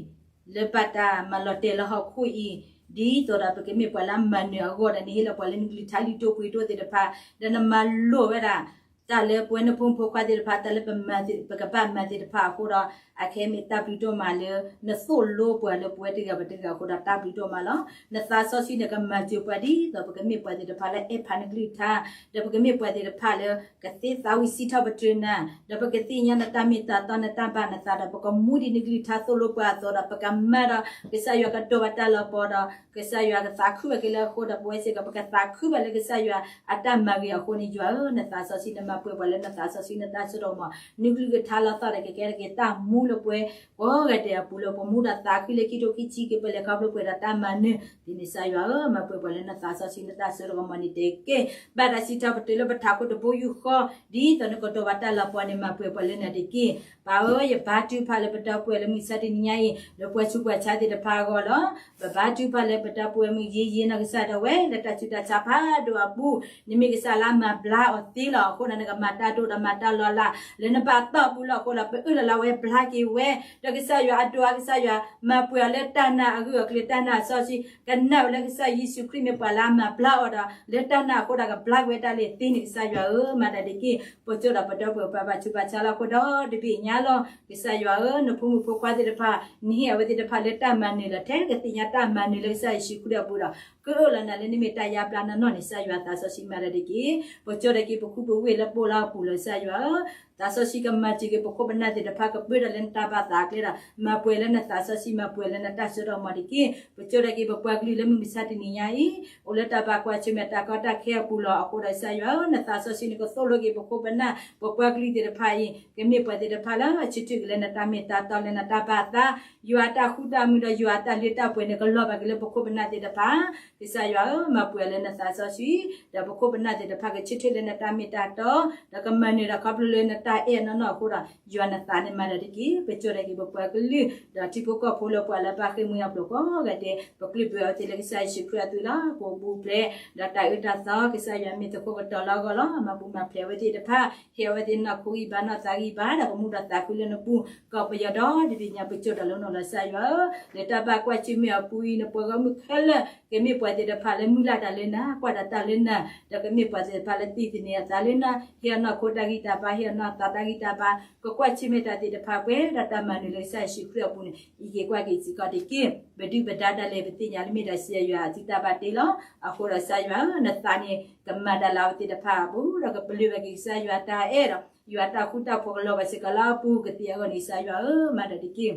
လံၢ် လၢဘၣ်တၢ်မၤလီၤတဲာ်လၢဟီၣ်ခိၣ်အံၤ, ဒ်သိးဒီးပကမ့ၢ်ပှၤလၢမၤနၢၤအဂီၢ်ဒီး နဟ့ၣ်လီၤပှၤလၢနကလုၢ်ကထါလုၢ်ဒိၣ်ပှ့ၤဒိၣ်သ့ၣ်တဖၣ်, ဒီးနမၤလိာ်ဝဲဒၣ် တၢ်လၢပဝဲနဖိမုၣ်ဖိခွါသ့ၣ်တဖၣ် တၢ်လၢပမၤသ့ၣ် ပကဘၣ်မၤသ့ၣ်တဖၣ်အဃိဒီး အခဲမ့ၢ်တၢ်ဘျုးဒိၣ်မးလၢ နသိၣ်လိပှၤလၢပဝဲတဂၤဘၣ်တဂၤအဃိဒီး တၢ်ဘျုးဒိၣ်မးလီၤ. နသးစီဆှံန့ၣ်ကမၤစၢၤပှၤဒ်သိး ပကမ့ၢ်ပှၤသ့ၣ်တဖၣ်လၢအဲၣ်ဖးနကလုၢ်ကထါ, ဒီးပကမ့ၢ်ပှၤသ့ၣ်တဖၣ်လၢ ကသ့သးဝံၣ်စံးထီၣ်ပတြၢၤနၤ, ဒီးပကသ့ၣ်ညါနတၢ်မ့ၢ်တၢ်တီ နတၢ်ဘၣ်နသးဒီး ပကမူဒံးနကလုၢ်ကထါသိၣ်လိပှၤအသိးဒီး ပကမၤဒီး ကစၢ်ယွၤကတီၤဘၣ်တၢ်လီၤပှီၢ်ဒီး ကစၢ်ယွၤကသးခုဘၣ်က့ၤလၢအဃိဒီး ပဝဲစ့ၢ်ကီး ပကသးခုဘၣ်လၢကစၢ်ယွၤအတၢ်မၤဂ့ၤအဃိန့ၣ် ယွၤဧၢ, နသးစီဆှံ နမၤပှဲၤပှၤလၢနသးစီဆှံ နတၢ်စိတၢ်ကမီၤ, နကလုၢ်ကထါလီၤသီၣ်ဒီးကကဲထီၣ်က့ၤတၢ်မူလၢပှဲၤ ကိးဂၤဒဲးအပူၤလၢပမူဒီးသးခုလၢခံထိခံဆံက့ၤ ပလဲၤခီဖျိပှဲၤဒီးတၢ်မၤနၢၤ ဒ်န့ၣ်ကစၢ်ယွၤဧၢ, မၤပှဲၤပှၤလၢနသးစီဆှံ နတၢ်စိတၢ်ကမီၤန့ၣ်တက့ၢ်. ဘၣ်တၢ်စံးထီၣ်ပတြၢၤလၢပထးခိၣ်တဘိယူၢ်ဃီ ဒ်သိးနကတီၤဘၣ်တၢ်လီၤပှီၢ်န့ၣ် မၤပှဲၤပှၤလၢနၤတက့ၢ်. ပၢ်ဧၢ, ယဘါထုကဖၣ်လၢပဒီပုၢ်ဝဲၢ်လၢမုၢ်မဆါတနံၤညါအံၤ လၢပှၤဆူးပှၤဆါသ့ၣ်တဖၣ်အဂီၢ်လီၤ. ပဘါထုကဖၣ်လၢပဒီပုၢ်ဝဲၢ်မုၢ်ယ့ယ့နီၢ်ကစၢ်ဒၣ်ဝဲ လၢတၢ်ဆူးတၢ်ဆါဖးဒိၣ်အပူၤ နမ့ၢ်ကစၢ်လၢအမၤဘျါအီၤသ့လီၤ. အဃိဒီးနကမၤတၢ်ဒိၣ်ဒီးမၤတၢ်လီၤလး လၢနပၢ်တီၢ်ပူၤလီၤ. အဃိဒီး ပအၢၣ်လီၤလၢအဝဲဘျါက့ၤဝဲ ဒီးကစၢ်ယွၤအဒိၣ်အါ ကစၢ်ယွၤ မၤပှဲၤအီၤလၢတၢ်နာ်အဂၢၢ်အကျၢၤ တၢ်နာ်အစီဆှံ ကနၣ်ဝဲလၢကစၢ်ယ့ၣ်ၡူးခရံာ်မ့ၢ်ပှၤလၢအမၤဘျါအီၤဒီး လၢတၢ်နာ်အဃိဒီးကဘျါက့ၤဝဲဒၣ်လၢသ့န့ၣ် ကစၢ်ယွၤဧၢ, မၤတၢ်ဒ်က့ၢ်. ပကၠိဒီးပဒီပုၢ်ဝဲၢ်ပှၤဘါထုကဖၣ်ဆါလီၤအဃိဒီး တဘ့ၣ်ညါလီၤ. ကစၢ်ယွၤဧၢ, နဖိမုၣ်ဖိခွါသ့ၣ်တဖၣ် နဟ့ၣ်အဝဲသ့ၣ်တဖၣ်လၢတၢ်မၤနၢၤလီၤ. ထဲကသ့ၣ်ညါတၢ်မၤနၢၤလၢကစၢ်ယ့ၣ်ၡူးခရံာ်အပူၤဒီး ကအၢၣ်လီၤနၤလၢနမ့ၢ်တၢ်ယါဘျါနီၢ်နီၢ်န့ၣ် ကစၢ်ယွၤသးစီဆှံ မၤတၢ်ဒ်က့ၢ်. ပကၠိဒီးက့ၤ ပခူပဝ့ၢ်လၢပအိၣ်လၢအပူၤလီၤ ကစၢ်ယွၤဧၢ, သးစီဆှံကမၤစၢၤက့ၤပခိၣ်ပနၢ်သ့ၣ်တဖၣ် ကပၢတၢ်လၢနတၢ်ဘၣ်သးအကျဲဒီး မၤပှဲၤလၢနသးစီဆှံ မၤပှဲၤလၢနတၢ်စိတၢ်ကမီၤတက့ၢ်. ပကၠိဒီးက့ၤ ပပှၤကလုာ်လၢမုၢ်မဆါတနံၤညါအံၤ အိၣ်လၢတၢ်ဘၣ်ကွၢ်ဆၢၣ်မဲာ်တၢ်ကီတၢ်ခဲအပူၤလီၤ. အဃိဒီးကစၢ်ယွၤဧၢ, နသးစီဆှံန့ၣ် ကသိၣ်လိက့ၤပခိၣ်ပနၢ် ပပှၤကလုာ်သ့ၣ်တဖၣ်အံၤ ကမ့ၢ်ပှၤသ့ၣ်တဖၣ်လၢအဆၢထၢၣ်က့ၤလၢနတၢ်မ့ၢ်တၢ်တီလၢနတၢ်ဘၣ်သး, ယွၤအတၢ်ဃူတၢ်မုာ်ဒီးယွၤအတၢ်လၢတၢ်ပှဲၤန့ၣ် ကလီၤဘၣ်က့ၤလၢပခိၣ်ပနၢ်သ့ၣ်တဖၣ် ကစၢ်ယွၤဧၢ, မၤပှဲၤလၢနသးစီဆှံ ဒီးပခိၣ်ပနၢ်သ့ၣ်တဖၣ်ကဆၢထၢၣ်လၢနတၢ်မ့ၢ်တၢ်တီ ဒီးကမၤနၢၤဒီးခီဖျိလၢနတၢ်အဲၣ်နီၢ်နီၢ်အဃိဒီး ယွၤနသးန့ၣ်မၤတၢ်ဒ်က့ၢ်. ပကၠိဒီးက့ၤ ပပှၤကလုာ် ဒီးထံဖိကီၢ်ဖိလၢပှၤလၢဘၣ်ဃ့ၢ်မှံဟးဖျိးကိးဂၤဒဲး ပကလုၢ်ပှဲၤအဝဲသ့ၣ်လၢကစၢ်ယ့ၣ်ၡူးခရံာ်အသွံၣ်လီၤ. ပအိၣ်ဘူးပျဲၢ် ဒီးတၢ်အၢတၢ်သီ ကစၢ်ယွၤမ့ၢ်သကိးကတီၤလီၤအဂီၢ်လီၤ. မၤပူၤမၤဖျဲးအဝဲသ့ၣ်တဖၣ် ဟ့ၣ်အဝဲသ့ၣ်နီၢ်ခိဂံၢ်ဘါနီၢ်သးဂံၢ်ဘါ ဒီးကမူဒီးသးခုလၢနပူၤ ကီၢ်ပယီၤဒီတဘ့ၣ်ညါ ပကၠိဒီးလၢနလီၤ ကစၢ်ယွၤဧၢ, လၢတၢ်ဘၣ်ကွၢ်ဆၢၣ်မဲာ်အပူၤအံၤ နပှၤဂီၢ်မုၢ်ခဲလၢာ် ကမ့ၢ်ပှၤသ့ၣ်တဖၣ်လၢမုၢ်လၢ်တၢ်လၢနၤ ကွၢ်တၢ်တၢ်လၢနၤ ဒီးကမ့ၢ်ပှၤသ့ၣ်တဖၣ်လၢသ့ၣ်သန့ၤအသးလၢနၤ ဟ့ၣ်အနီၢ်ခိတၢ်ဂံၢ်တၢ်ဘါ ဟ့ၣ်အနီၢ်သးတၢ်ဂံၢ်တၢ်ဘါ ကကွၢ်ဆၢၣ်မဲာ်တၢ်သ့ၣ်တဖၣ်ပှဲၤဒီးတၢ်မၤနၢၤလၢကစၢ်ယ့ၣ်ၡူးခရံာ်အပူၤန့ၣ် အံးက့ၤကွၢ်က့ၤစ့ၢ်ကီးတက့ၢ်. ပဒုၣ်ပဒါတၢ်လဲၤ ပသ့ၣ်ညါလၢမ့ၢ်ဒၣ်ကစၢ်ယွၤအစုတၢ်ဘၣ်တ့လီၤ. အဃိဒီးကစၢ်ယွၤဧၢ, နသးန့ၣ် ကမၤတၢ်လၢအဝဲသ့ၣ်တဖၣ်အပူၤ ဒီးကပလၢၢ်ဘၣ်က့ၤကစၢ်ယွၤတၢ်အဲၣ်ဒီး ယွၤတၢ်ဃူတၢ်ဖိးကလီၤဘၣ်စ့ၢ်ကီးလၢအပူၤကသ့အဂီၢ်န့ၣ် ကစၢ်ယွၤဧၢ, မၤတၢ်ဒ်က့ၢ်.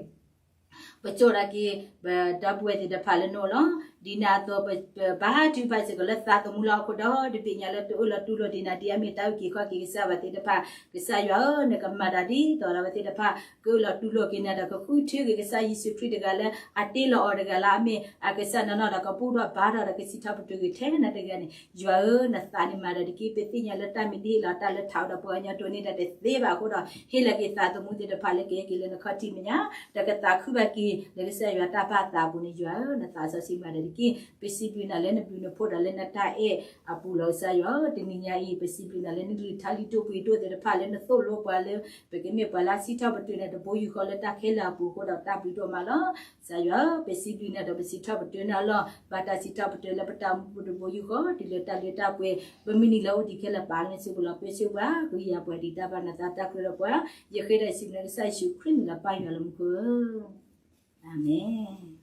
ပကၠိဒီးက့ၤ ပဒီပုၢ်ဝဲၢ်သ့ၣ်တဖၣ်လၢနအိၣ်လီၤ. ဒ်န့ၣ်အသိး ပဘါထုကဖၣ်စ့ၢ်ကီးလၢသးသမူလၢဟီၣ်ခိၣ်ဒီတဘ့ၣ်ညါလၢတအၢၣ်လီၤတူၢ်လိာ်ဒံးနၤ ဒ်အမ့ၢ်တၢ်အုၣ်က့ၤခီၣ်က့ၤကစၢ်ဘၣ်သ့ၣ်တဖၣ် ကစၢ်ယွၤဧၢ, နကမၤတၢ်ဒ်သိးဒီးအဝဲသ့ၣ်တဖၣ် ကအၢၣ်လီၤတူၢ်လိာ်က့ၤနၤဒီးကဃုထၢက့ၤကစၢ်ယ့ၣ်ၡူးခရံာ်တဂၤလၢအတ့လီၤအီၤတဂၤလၢအမ့ၢ်အကစၢ်နီၢ်နီၢ်ဒီးကဘူၣ်ထီၣ်ဘါထီၣ်ဒီးကစံးထီၣ်ပတြၢၤက့ၤထဲနၤတဂၤန့ၣ် ယွၤဧၢ, နသးန့ၣ်မၤတၢ်ဒ်က့ၢ်. ပသ့ၣ်ညါလၢတၢ်မ့ၢ်တဟ့ၣ်လီၤတၢ်လၢထးဒီးပှၤကညီဒိးန့ၢ်တၢ်တသ့ဘၣ်အဃိဒီး ဟ့ၣ်လီၤက့ၤသးသမူသ့ၣ်တဖၣ်လၢကဟဲက့ၤလၢနခီၣ်ထံးမဲာ်ညါ ဒီးကသးခုဘၣ်က့ၤလၢကစၢ်ယွၤတၢ်ဘၣ်သးအပူၤန့ၣ် ယွၤဧၢ, နသးစီဆှံမၤတၢ်ဒ်က့ၢ်. ပစံးဘျုးနၤလၢနဘျုးနဖှိၣ်ဒီးလၢနတၢ်အဲၣ်အပူၤလီၤ ကစၢ်ယွၤဧၢ. တနံၤညါအံၤ ပစံးဘျုးနၤလၢနကလုၢ်ကထါလံာ်ဒိၣ်ပှ့ၤဒိၣ်သ့ၣ်တဖၣ်လၢနသိၣ်လိပှၤလၢ ပကမ့ၢ်ပှၤလၢစံးထီၣ်ပတြၢၤနၤတဘိယူၢ်ဃီလၢတၢ်ခဲလၢာ်အပူၤအဃိဒီးတၢ်ဘျုးဒိၣ်မးလီၤ. ကစၢ်ယွၤဧၢ, ပစံးဘျုးနၤဒီးပစံးထီၣ်ပတြၢၤနၤလီၤ. ဘၣ်တၢ်စံးထီၣ်ပတြၢၤလၢပတၢ်အိၣ်မူပူၤတဘိယူၢ်ဃီ တုၤလၢတၢ်လၢတၢ်ပှဲၤ ပမုၢ်နံၤလၢအိၣ်တံၤခဲလၢာ်ပာ်လၢနစုပူၤလီၤ. ပၢဆှၢပှၤ ကဟုကယာ်ပှၤ ဒ်တၢ်ဘၣ်နသးတၢ်ကြၢးဒီးပှၤ ယဃ့ဒီးစံးဘျုးနၤလၢကစၢ်ယ့ၣ်ၡူးခရံာ်မံၤလၢပၢ်ယွၤလၢမူခိၣ်ဧၢ, အၤမ့ၣ်.